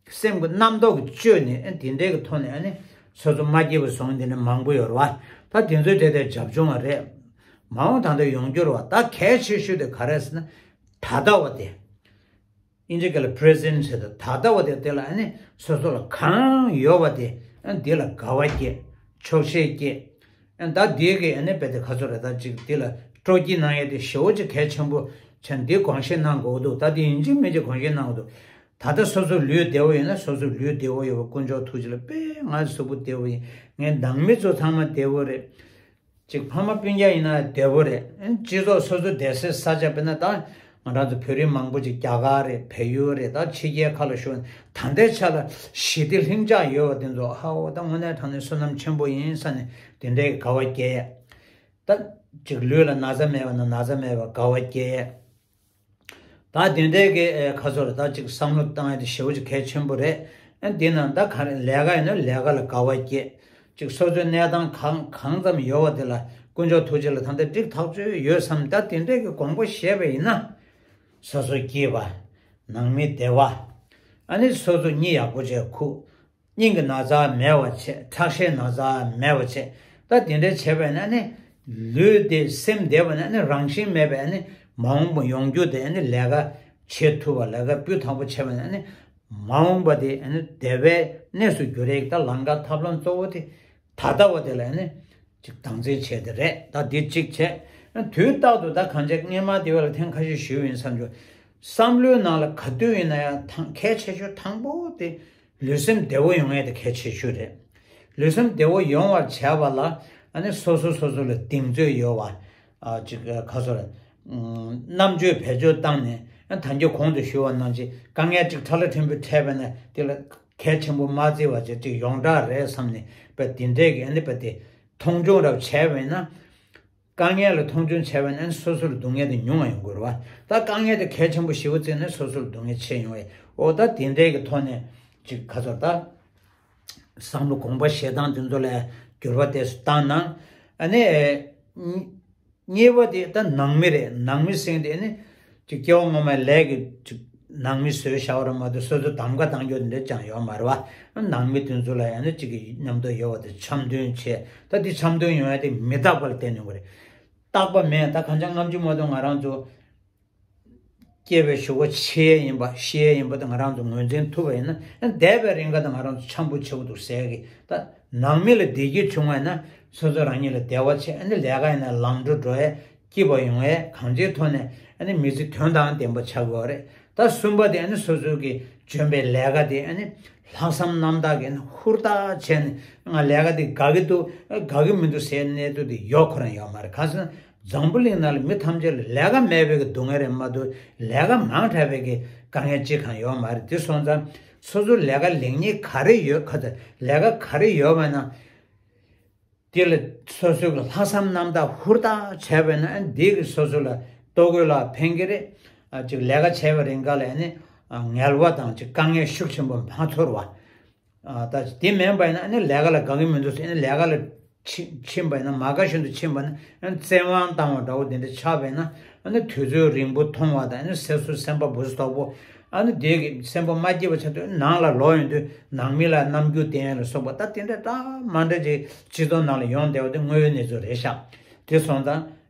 སེམས་ཀྱི་རྣམ་རྟོག་གི་བཅོས་ནས་ཨ་དེ་འདྲའི་གི་ཐོག་ནས་ཨ་ནི་སོ་སོ་མ་སྐྱིད་པ་སོང་དེ་ནི་མང་པོ་ཡོད་རེད་བ། ད་དེ་ཚོའི་གྲས་དེ་བྱབ་ཆུང་བ་རེད། མ་འོངས་ད་ལྟ་ཡོང་རྒྱུ་རེད་བ། ད་གལ་ཆེ་ཤོས་དེ་ག་རེ་ཟེར་ན་ད་ལྟ་བ་དེ། ཨིན་ཇི་སྐད་ལ་present ཟེར་ཏེ་ད་ལྟ་བ་དེ་དེ་ལ་ཨ་ནི་སོ་སོ་ལ་གང་ཡོད་པ་དེ་ཨ་འདི་ལ་དགའ་བ་སྐྱེ། ཆོག་ཤེས་སྐྱེ། ཨ་ད་འདི་གི་ཨ་ནི་རྦད་དེ་ཁ་ཚོ་རེ་ད་ཅིག་འདི་ལ་སྤྲོ་སྐྱིད་གནང་ཡས་དེ་ཞེ་བོ་ཅིག་གལ་ཆེན་པོ་ཆེ་འདི་དགོངས་བཞེས་གནང་དགོས་འདུག་ད་འདི་ཡིན་གཅིག་མིན་གཅིག་དགོངས་བཞེས་གནང་དགོས་འདུག་ད་ལྟ་སོ་སོ་ལུས་བདེ་བོ་ཡོད་ན་སོ་སོ་ལུས་བདེ་བོ་ཡོད་པ་དཀོན་མཆོག་ཐུགས་རྗེ་ལ་དཔེ་ང་གཟུགས་པོ་བདེ་བོ་ཡིན། ངའི་ནང་མི་ཚོ་ཚང་མ་བདེ་བོ་རེད། ཅིག་ཕ་མ་སྤུན་ཀྱག་ཡིན་ན་བདེ་བོ་རེད། སྤྱི་ཚོགས་སོ་སོ་བསྡད་སའི་ས་ཆ་དཔེར་ན་ད་ང་རང་ཚོ་བོད་རིགས་མང་པོ་ཅིག་རྒྱ་གར་རེད། བལ་ཡུལ་རེད། ད་ཕྱི་རྒྱལ་ཁག་ལ་བཞུགས་ད་ལྟའི་ཆ་ལ་ཞི་བདེ་ལྷིང་འཇགས་ཡོད་པ་དེ་ཚོ་ཧའོ་ད་དངོས་གནས་དྲང་གནས་བསོད་ནམས་ཆེན་པོ་ཡིན་ས་ནས་དེ་འདྲའི་དགའ་བ་སྐྱེ་ཡས། ད་ཅིག་ལུས་ལ་ན་ཚ་མེད་པ་ན་ན་ཚ་མེད་པ་དགའ་བ་སྐྱེ་ཡས། ད་དེ་འདྲའི་གི་ཨེ་ཁ་ཚོར་ད་ཅིག་བསམ་བློ་བཏང་ཡ་དེ་ཞེ་པོ་ཅིག་གལ་ཆེན་པོ་རེད། ཨ་འདི་ན་ད་ག་རེ་ལས་ཀ་ཡིན་ན་ལས་ཀ་ལ་དགའ་བ་སྐྱེ། ཅིག་སོ་སོའི་གནས་སྟངས་གང་གང་ཙམ་ཡོད་པ་དེ་ལ་དཀོན་མཆོག་ཐུགས་རྗེ་ལ་ད་ལྟ་འགྲིག་ཐག་ཆོད་ཡོད་བསམ། ད་དེ་འདྲའི་གི་དགོངས་པ་བཞེས་པ་ཡིན་ན། སོ་སོ་སྐྱིད་པ། ནང་མི་བདེ་བ། ཨ་ནི་སོ་སོ་གཉིད་ཡག་པོ་བྱས་ཁུག་སྙིང་གི་ན་ཚ་མེད་པ་བྱས། ཁྲག་ཤེད་ན་ཚ་མེད་པ་བྱས། ད་དེ་འདྲ་བྱས་པས་ན་ནི་ལུས་བདེ་སེམས་བདེ་བ་ན་ནི་རང་བཞིན་མེད་པས་ནི་མ་འོངས་པ་ཡོང་རྒྱུ་དེ་ནི་ལས་ཀ་བྱེད་ཐུབ་པ་ལས་ཀ་སྤུས་དག་པོ་བྱས་པ་ན་ནི་མ་འོངས་པ་དེ་ནི་བདེ་བའི་གནས་སུ་འགྱུར་ཡས་ད་ལམ་ཁ་ཐབས་ལམ་གཙོ་བོ་དེ་ད་ལྟ་བ་དེ་ལ་ནི་ ཅིག་དམ་འཛིན་བྱས་ཏེ་རེད། ད་འདི་གཅིག་བྱས། དུས་རྟག་ཏུ་ད་གང་བྱས་སྔས་མ་དེ་བ་ལ་ཐེངས་ཁ་ཤས་ཞུས་ཡིན་བསམ་བྱུང་། བསམ་བློའི་ནང་ལ་ག་དུས་ཡིན་ན་ཡང་ཐང་གལ་ཆེ་ཤོས་དང་པོ་དེ་ལུས་སེམས་བདེ་བོ་ཡོང་ཡས་དེ་གལ་ཆེ་ཤོས་རེད། ལུས་སེམས་བདེ་བོ་ཡོང་བར་བྱས་པ་ལ་ཨ་ནི་སོ་སོ་སོ་སོ་ལ་གདེང་ཚོད་ཡོད་པ། ཨ་ཅིག་ཁ་སོ་རེད། རྣམ་དཔྱོད་བེད་སྤྱོད་བཏང་ནས་ཨ་ད་གིན་གོང་དུ་ཞུས་པ་ནང་བཞིན་དཀའ་ངལ་ཅིག་ཕྲ་ལ་ཕྲན་བུ་འཕྲད་པ་ན་དེ་ལ་གལ་ཆེན་པོ་མ་བརྩི་བ་བྱས་ཅིག་ཡོངས་གྲགས་རེད་བསམ་ནས་པ་དེ་འདྲས་ཀྱི་ཨ་ནི་པ་དེ་མཐོང་ཆུང་རབ་བྱས་པས་ན། དཀའ་ངལ་ལ་མཐོང་ཆུང་བྱས་པ་ན་སོ་སོ་ལ་སྡུག་བསྔལ་དེ་ཉུང་བ་ཡོང་དགོས་རེད་བ། ད་དཀའ་ངལ་དེ་གལ་ཆེན་པོ་ཞེ་པོ་བརྩིས་ནས་སོ་སོ་ལ་སྡུག་བསྔལ་ཆེ་ཡོང་བས། འོ་ད་དེ་འདྲའི་གི་ཐོག་ནས་ཅིག་ཁ་ཚོར་ད་བསམ་བློ་དགོངས་པ་བཞེས་སྟངས་དེ་ཚོ་ལ་འགྱུར་བ་དེ་བཏང་ན། ཨ་ནི་གཉིས་པ་དེ་ད་ནང་མི་རེད། ནང་མི་ཟེར་དེ་ཨ་ནི་ཅིག་སྐྱེ་བ་སྔོན་མའི་ལས་ཀྱི་ཅིག་ནང་མི་བཟོས་བཞག་པ་རེད་མ་གཏོགས་སོ་སོ་གདམ་ག་གཏང་རྒྱུ་དེ་འདྲ་ཅང་ཡོད་མ་རེད་བ། ནང་མི་དེ་ཚོ་ལ་ཡང་ན་ཅིག་གི་མཉམ་དུ་ཡོད་པ་དེ་འཆམ་མཐུན་བྱས། ད་དེ་འཆམ་མཐུན་ཡོང་ཡ་དེ་མི་རྟག་པ་ལ་བརྟེན་ནས་ཡོང་གི་རེད། རྟག་པ་མེད། ད་གང་ཅང་སྔ་མ་ཅིག་མ་གཏོགས་ང་རང་ཚོ་སྐྱེ་བའི་གཞུག་གུ་འཆི་ཡས་ཡིན་པ་ཤི་ཡས་ཡིན་པ་དེ་ང་རང་ཚོ་ངོས་འཛིན་ཐུབ་པ་ཡིན་ན། འདས་པའི་རིང་ག་དེ་ང་རང་ཚོ་འཆམ་པོ་བྱེད་དགོས་འདུག་ཟེར་གི། ད་ནང་མི་ལ་བདེ་སྐྱིད་བྱུང་བ་ཡིན་ན་སོ་སོ་རང་ཉིད་ལ་བདེ་བ་ཆེ། ཨ་ནི་ལས་ཀ་ཡིན་ན་ལམ་འགྲོ་འགྲོ་ཡས། སྐྱིད་པ་ཡོང་ཡས། གང་ཅིའི་ཐོག་ནས་ཨ་ནི་མི་ཚེ་དོན་དང་ལྡན་པ་ཆགས་དགོས་རེད། ད་གསུམ་པ་དེ་ཨ་ནི་སོ་སོ་གི་འཇོན་པའི་ལས་ཀ་དེ་ཨ་ནི་ལྷག་བསམ་རྣམ་དག་གིས་ཨ་ནི་ཧུར་ཐག་བྱས་ནས་ང་ལས་ཀ་དེ་དགའ་གི་འདུག་དགའ་གི་མི་འདུག་ཟེར་གནས་ཚུལ་དེ་ཡོད་ཁོ་རང་ཡོད་མ་རེད། གང་ཟེར་ན་འཛམ་བུ་གླིང་ནང་ལ་མི་ཐམས་ཅད་ལ་ལས་ཀ་མེད་པའི་གི་སྡུག་བསྔལ་རེད་མ་གཏོགས་ལས་ཀ་མང་དྲགས་པའི་གི་དཀའ་ངལ་ཅིག་གང་ཡོད་མ་རེད། དེ་སོང་ཙང་སོ་སོ་ལས་ཀ་ལེགས་ཉེས་ག་རེ་ཡོད་ག་ཚ་ལས་ཀ་ག་རེ་ཡོད་པ་ན། དེ་ལ་སོ་སོའི་གི་ལྷག་བསམ་རྣམ་དག་ཧུར་ཐག་བྱས་པས་ན་འདི་གི་སོ་སོ་ལ་ལྟོ་གོས་ལ་ཕན་གི་རེད། ཨ་ཅིག་ལས་ཀ་བྱས་པའི་རིང་ག་ལ་ནི་ཨ་ངལ་བ་དང་ཅིག་དཀའ་ངལ་ཤུགས་ཆེན་པོ་མ་ཚོར་བ། ཨ་ད་དེ་མིན་པ་ཡིན་ན་ནི་ལས་ཀ་ལ་དགའ་གི་མི་འདུག་ཟེར་ནི་ལས་ཀ་ལ་ཕྱིན་ཕྱིན་པ་ཡིན་ན་མ་དགའ་བཞིན་དུ་ཕྱིན་པ་ན་བཙན་དབང་བཏང་བ་འདྲ་བོ་དེ་འདྲ་ཆགས་པས་ན་ཨ་ནི་དུས་ཚོད་རིང་པོ་མཐོང་བ་དང་ཨ་ནི་སེམས་སུ་སེམས་པ་འབུ་སྲིན་དོག་པོ། ཨ་ནི་དེ་གི་སེམས་པ་མ་སྐྱིད་པ་ཆགས་དུས་ནང་ལ་ལོག་ཡོང་དུས་ནང་མི་ལ་རྣམ་འགྱུར་བསྟན་ཡ་ལ་སོགས་པ་ད་དེ་འདྲ་འདྲ་མ་འདྲ་ཅིག་སྤྱི་ཚོགས་ནང་ལ་ཡོང་བསྡད་པ་དེ་དངོས་ཡོད་གནས་ཚུལ་རེད་ཤག་དེ་སོང་ཙང་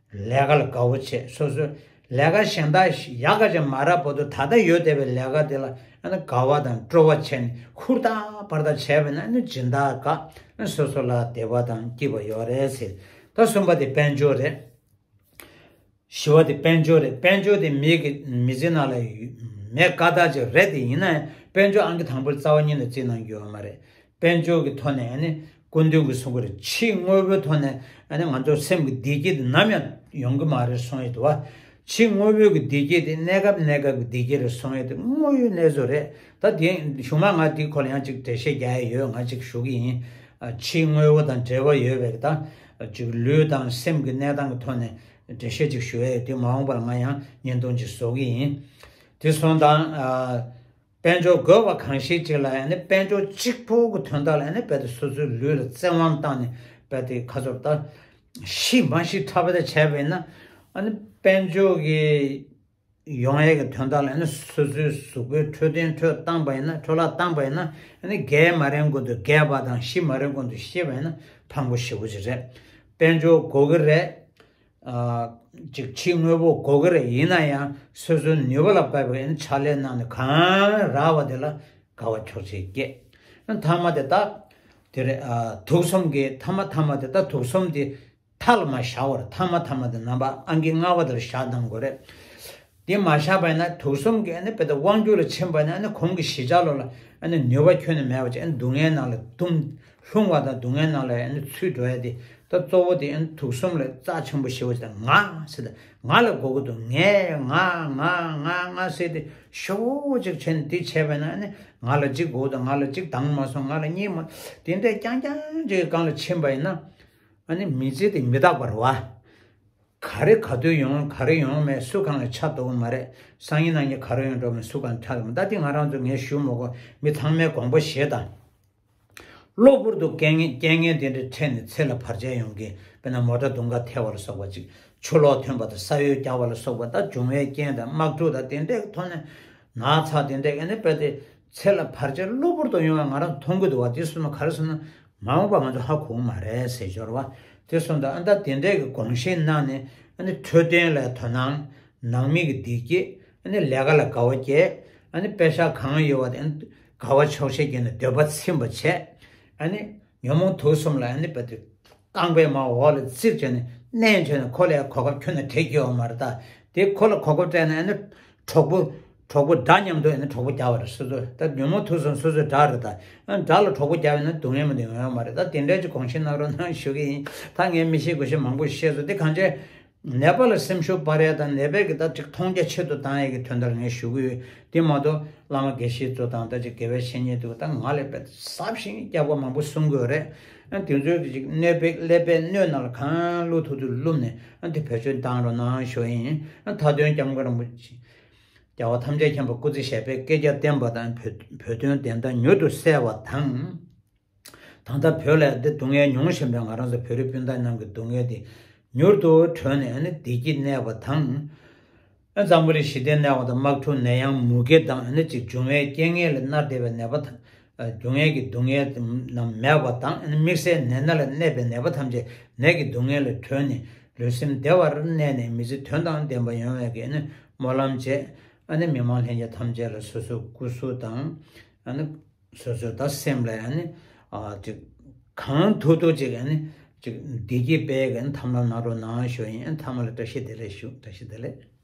ལས་ཀ་ལ་དགའ་བོ་བྱེད། སོ་སོའི་ལས་ཀ་གཞན་དག་ཡག་ག་ཅིག་མ་རག་བར་དུ་ད་ལྟ་ཡོད་བསྡད་པའི་ལས་ཀ་དེ་ལ་ཨ་ནི་དགའ་བ་དང་སྤྲོ་བ་བྱས་ནས་ཧུར་ཐག་པར་ཐག་བྱས་པས་ན་ཨ་ནི་སྦྱིན་བདག་དགའ། སོ་སོ་ལ་བདེ་བ་དང་སྐྱིད་པ་ཡོད་རེད་ཟེར། ད་གསུམ་པ་དེ་དཔལ་འབྱོར་རེད། བཞི་བ་དེ་དཔལ་འབྱོར་རེད། དཔལ་འབྱོར་དེ་མི་གི་མི་ཚེ་ནང་ལ་མེད་དཀའ་རྟགས་ཅིག་རེད་དེ། ཡིན་ན་ཡང་དཔལ་འབྱོར་ཨང་ཀི་དང་པོར་རྩ་བ་ཉིད་ནས་བརྩི་གནང་རྒྱུ་ཡོད་མ་རེད། དཔལ་འབྱོར་གྱི་ཐོག་ནས་ཨ་ནི་སྐུ་མདུན་གྱིས་གསུང་གི་རེད། ཕྱི་དངོས་པོའི་ཐོག་ནས་ཨ་ནི་ང་ཚོ་སེམས་ཀྱི་བདེ་སྐྱིད་དེ་ནམ་ཡང་ཡོང་གི་མ་རེད་གསུངས་ཡོད་འདུག་བ། ཕྱི་དངོས་པོའི་གི་བདེ་སྐྱིད་དེ་གནས་སྐབས་གནས་སྐབས་ཀྱི་བདེ་སྐྱིད་རེད་གསུངས་ཡོད་དེ་དངོས་ཡོད་གནས་ཚུལ་རེད། ད་དེ་གཞུག་མ་ང་དེའི་སྐོར་ལ་ཡང་ཅིག་འགྲེལ་བཤད་རྒྱག་ཡ་ཡོད། ང་ཅིག་ཞུ་གི་ཡིན། ཨ་ཕྱི་དངོས་པོ་དང་འབྲེལ་བ་ཡོད་པའི་ད་ཅིག་ལུས་དང་སེམས་ཀྱི་གནས་སྟངས་ཀྱི་ཐོག་ནས་འགྲེལ་བཤད་ཅིག་ཞུ་ཡ་ཡོད་དེ་མ་འོངས་པར་ང་ཡང་བརྙན་ཐུང་ཅིག་བཟོ་གི་ཡིན། དེ་སོང་ཙང་ཨ་དཔལ་འབྱོར་དགོས་པ་གང་ཞིག་ཅིག་ལ་ཡང་ནི་དཔལ་འབྱོར་གཅིག་པོ་གི་དོན་དག་ལ་ཡང་ནི་རྦད་དེ་སོ་སོའི་ལུས་ལ་བཙན་དབང་བཏང་ནས་རྦད་དེ་ཁ་ཚོར་ད་ཤི་མ་ཤི་འཁྲབ་པ་དེ་བྱས་པས་ན་ཨ་ནི་དཔལ་འབྱོར་གྱི་ཡོང་ཡས་ཀྱི་དོན་དག་ལ་ནི་སོ་སོའི་གཟུགས་པོའི་འཕྲོད་བསྟེན་འཕྲོད་བཏང་པ་ཡིན་ན་འཕྲོ་བརླག་བཏང་པ་ཡིན་ན་ཨ་ནི་རྒས་མ་རན་ཀུན་ཏུ་རྒས་པ་དང་ཤི་མ་རན་ཀུན་ཏུ་ཤི་བ་ཡིན་ན་ཕངས་པོ་ཞེ་པོ་ཅིག་རེད། དཔལ་འབྱོར་དགོས་ཀྱི་རེད། ཅིག་ཕྱི་དངོས་པོ་དགོས་ཀྱི་རེད། ཡིན་ན་ཡང་སོ་སོའི་ནུས་པ་ལ་དཔག་པའི་ཕྱག་ལས་གནང་ནས་གང་རག་པ་དེ་ལ་དགའ་བ་ཁྱོག་ཆེ་སྐྱེས། མཐའ་མ་དེ་དག་དེ་རེད། དུག་གསུམ་གྱི་མཐའ་མ་མཐའ་མ་དེ་དག་དུག་གསུམ་དེ་མཐའ་ལ་མ་བཞག་པར་མཐའ་མ་མཐའ་མ་དེ་རྣམ་པ་ཨང་ཀི་ལྔ་པ་དེར་བཞག་གནང་དགོས་རེད། དེ་མ་བཞག་པ་ཡིན་ན་དུག་གསུམ་གྱི་ཨ་ནི་དཔེ་དེ་དབང་སྒྱུར་ལ་ཕྱིན་པ་ཡིན་ན་ཨ་ནི་གོང་གི་བཞི་ཆ་ལོ་ལ་ཨ་ནི་ནུས་པ་ཁྱོན་ནས་མེད་པ་ཅིག་ཨ་ནི་སྡུག་བསྔལ་ནང་ལ་ལྟུང་། ལྷུང་བ་དང་སྡུག་བསྔལ་ནང་ལ་ཨ་ནི་ཚུད་འགྲོ་ཡ་དེ་ད་གཙོ་བོ་དེ་ཨ་ནི་དུག་གསུམ་ལ་རྩ་ཆེན་པོ་ཞེ་པོ་ཅིག་དང་ང་ཟེར་ད་ང་ལ་དགོས་ཀྱི་འདུག་ངས་ང་ང་ང་ང་ཟེར་ཏེ་ཤོག་ཅིག་བྱས་ནས་དེ་བྱས་པ་ཡིན་ན་ཨ་ནི་ང་ལ་གཅིག་དགོས་འདུག་ང་ལ་གཅིག་དང་མ་སོང་ང་ལ་གཉིས་མ་དེ་འདྲས་རྐྱང་རྐྱང་ཅིག་གི་སྒང་ལ་ཕྱིན་པ་ཡིན་ན་ཨ་ནི་མི་ཚེ་དེ་མི་རྟག་པ་རེད་བ། ག་རེ་ག་དུས་ཡོང་ག་རེ་ཡོང་མེད་སུ་གང་ལ་ཆ་གཏོགས་མ་རེད། སང་ཉིན་གནངས་ཉིན་ག་རེ་ཡོང་འགྲོ་མེད་སུ་གང་ཆ་གཏོགས་མ་ད་དེ་ང་རང་ཚོ་ངས་ཞུ་མ་དགོས། མི་ཚང་མས་དགོངས་པ་བཞེས་དང་། གློ་བུར་དུ་རྐྱེན་ངན་རྐྱེན་ངན་དེ་འདྲ་འཕྲད་ནས་ཚེ་ལ་བར་ཆད་ཡོང་གི། དཔེར་ན་མོ་ཊ་དུང་ཁ་ཐལ་བ་ལ་སོགས་པ་ཅིག་ཆུ་ལོག་ཐོན་པ་དང་ས་གཡོས་རྒྱག་པ་ལ་སོགས་པ་ད་འབྱུང་བའི་རྐྱེན་དང་དམག་འཁྲུག་དང་དེ་འདྲའི་ཐོག་ནས་ན་ཚ་དེ་འདྲའི་ཨ་ནི་དཔེ་དེ་ཚེ་ལ་བར་ཆད་གློ་བུར་དུ་ཡོང་བ་ང་རང་མཐོང་གི་འདུག་བ། དེ་སོང་ན་ག་རེ་སོང་ན་མ་འོངས་པ་ང་ཚོ་ཧ་གོ་གི་མ་རེད་ཟེར་འབྱོར་བ། དེ་སོང་ད་ཨ་ད་དེ་འདྲའི་གི་དགོངས་བཞེས་གནང་ནས་ཨ་ནི་འཕྲོད་བསྟེན་ལ་དོ་སྣང་། ནང་མི་གི་བདེ་སྐྱིད། ཨ་ནི་ལས་ཀ་ལ་དགའ་བ་སྐྱེ། ཨ་ནི་པེ་ཤག་གང་ཡོད་བ་དེ་ཨ་ནི་དགའ་བ་ཆོག་ཤེས་སྐྱེས་ནས་འདོད་པ་ཚིམ་པ་བྱས། ཨ་ནི་ཉོན་མོངས་དུག་གསུམ་ལ་ཨ་ནི་དཔེ་དེ་ རྐང་པའི་མར་འོག་ལ་བཙིར་བྱས་ནས་མནན་བྱས་ནས་ཁོ་ལ་གོ་སྐབས་ཁྱོན་ནས་སྤྲད་རྒྱུ་ཡོད་མ་རེད་ད། དེ་ཁོ་ལ་གོ་སྐབས་སྤྲད་ནས་ཨ་ནི་གྲོགས་པོ་གྲོགས་པོ་དགྲ་མཉམ་དུ་ཨ་ནི་གྲོགས་པོ་རྒྱག་པ་རེད། སོ་སོ་ད་ཉོན་མོངས་ཐུག་སོང་། སོ་སོའི་དགྲ་རེད་ད། ཨ་དགྲ་ལ་གྲོགས་པོ་རྒྱག་པ་ཡིན་ན་སྡུག་བསྔལ་མ་གཏོགས་ཡོང་ཡ་མ་རེད་ད། དེ་འདྲའི་ཅིག་དགོངས་བཞེས་གནང་རོགས་གནང་ཞུ་གི་ཡིན། ད་ངས་མི་ཤེས་དགུ་ཤེས་མང་པོ་བཤད་སོང་། དེ་གང་བྱས། ནད་པ་ལ་སེམས་ཤུགས་སྤར་ཡ་དང་ནད་པའི་གི་ད་ཅིག་མཐོང་རྒྱ་ཆེ་རུ་བཏང་ཡས་ཀྱི་དོན་དག་ལ་ངས་ཞུ་གི་ཡོད། དེ་མ་གཏོགས་བླ་མ་དགེ་བཤེས་ཚོ་དང་ད་ཅིག་དགེ་བའི་བཤེས་གཉེན་ཚོ་ད་ང་ལས་དཔེ་ཟབ་ཞིང་རྒྱ་ཆེ་མང་པོ་གསུང་གི་ཡོད་རེད། ཨ་དེ་ཚོའི་གི་ཅིག་གནོད་པའི་ཀླད་པའི་སྣོད་ནང་ལ་གང་བླུག་ཐུབ་ཐུབ་བླུགས་ནས་ཨ་དེ་བེད་སྤྱོད་བཏང་རོགས་གནང་ཞུ་ཡིན། ཨ་མཐའ་དོན་སྐྱབས་མགོན་རིན་པོ་ཆེ་རྒྱལ་བ་ཐམས་ཅད་མཁྱེན་པ་སྐུ་ཚེ་ཞབས་པད་བསྐལ་བརྒྱར་བརྟན་པ་དང་བོད་བོད་དོན་བདེན་མཐའ་མྱུར་དུ་གསལ་བ་དང་། ད་ལྟ་བོད་ལ་འདི་སྡུག་བསྔལ་མྱོང་བཞིན་པའི་ང་རང་ཚོ་བོད་རིགས་སྤུན་ཟླ་རྣམས་ཀྱི་སྡུག་བསྔལ་འདི་མྱུར་དུ་གྲོལ་ནས་ཨ་ནི་བདེ་སྐྱིད་གནས་པ་དང་། ཨ་འཛམ་བུ་གླིང་ཞི་བདེ་གནས་པ་དང་། དམག་འཁྲུག་ནད་ཡམས་མུ་གེ་དང་ཨ་ནི་ཅིག་འབྱུང་བའི་རྐྱེན་ངན་ལས་མནར་བསྡད་པའི་ནད་པ་དང་། སྡུག་བསྔལ་གྱི་སྡུག་བསྔལ་རྣམས་མེད་པ་དང་། ཨ་ནི་དམིགས་བསལ་ནད་ན་ལ་གནས་པའི་ནད་པ་ཐམས་ཅད་ནད་ཀྱི་སྡུག་བསྔལ་ལས་གྲོལ་ནས་ལུས་སེམས་བདེ་བར་གནས་ནས་མི་ཚེ་དོན་དང་ལྡན་པ་ཡོང་བའི་གི་ཨ་ནི་སྨོན་ལམ་བཅས། ཨ་ནི་མི་མང་ལྷན་རྒྱས་ཐམས་ཅད་ལ་སོ་སོའི་སྐུ་གཟུགས་དང་། ཨ་ནི་སོ་སོའི་ད་སེམས་ལ་ཨ་ནི་ཨ་ཅིག་གང་ཐུབ་ཐུབ་ཅིག་ཨ་ནི་ཅིག་བདེ་སྐྱིད་སྤེལ་གི་ཨ་ནི་ཐབས་ལམ་གནང་རོགས་གནང་ཞུ་ཡིན། ཨ་ནི་ཚང་མ་ལ་བཀྲ་ཤིས་བདེ་ལེགས་ཞུ། བཀྲ་ཤིས་བདེ་ལེགས།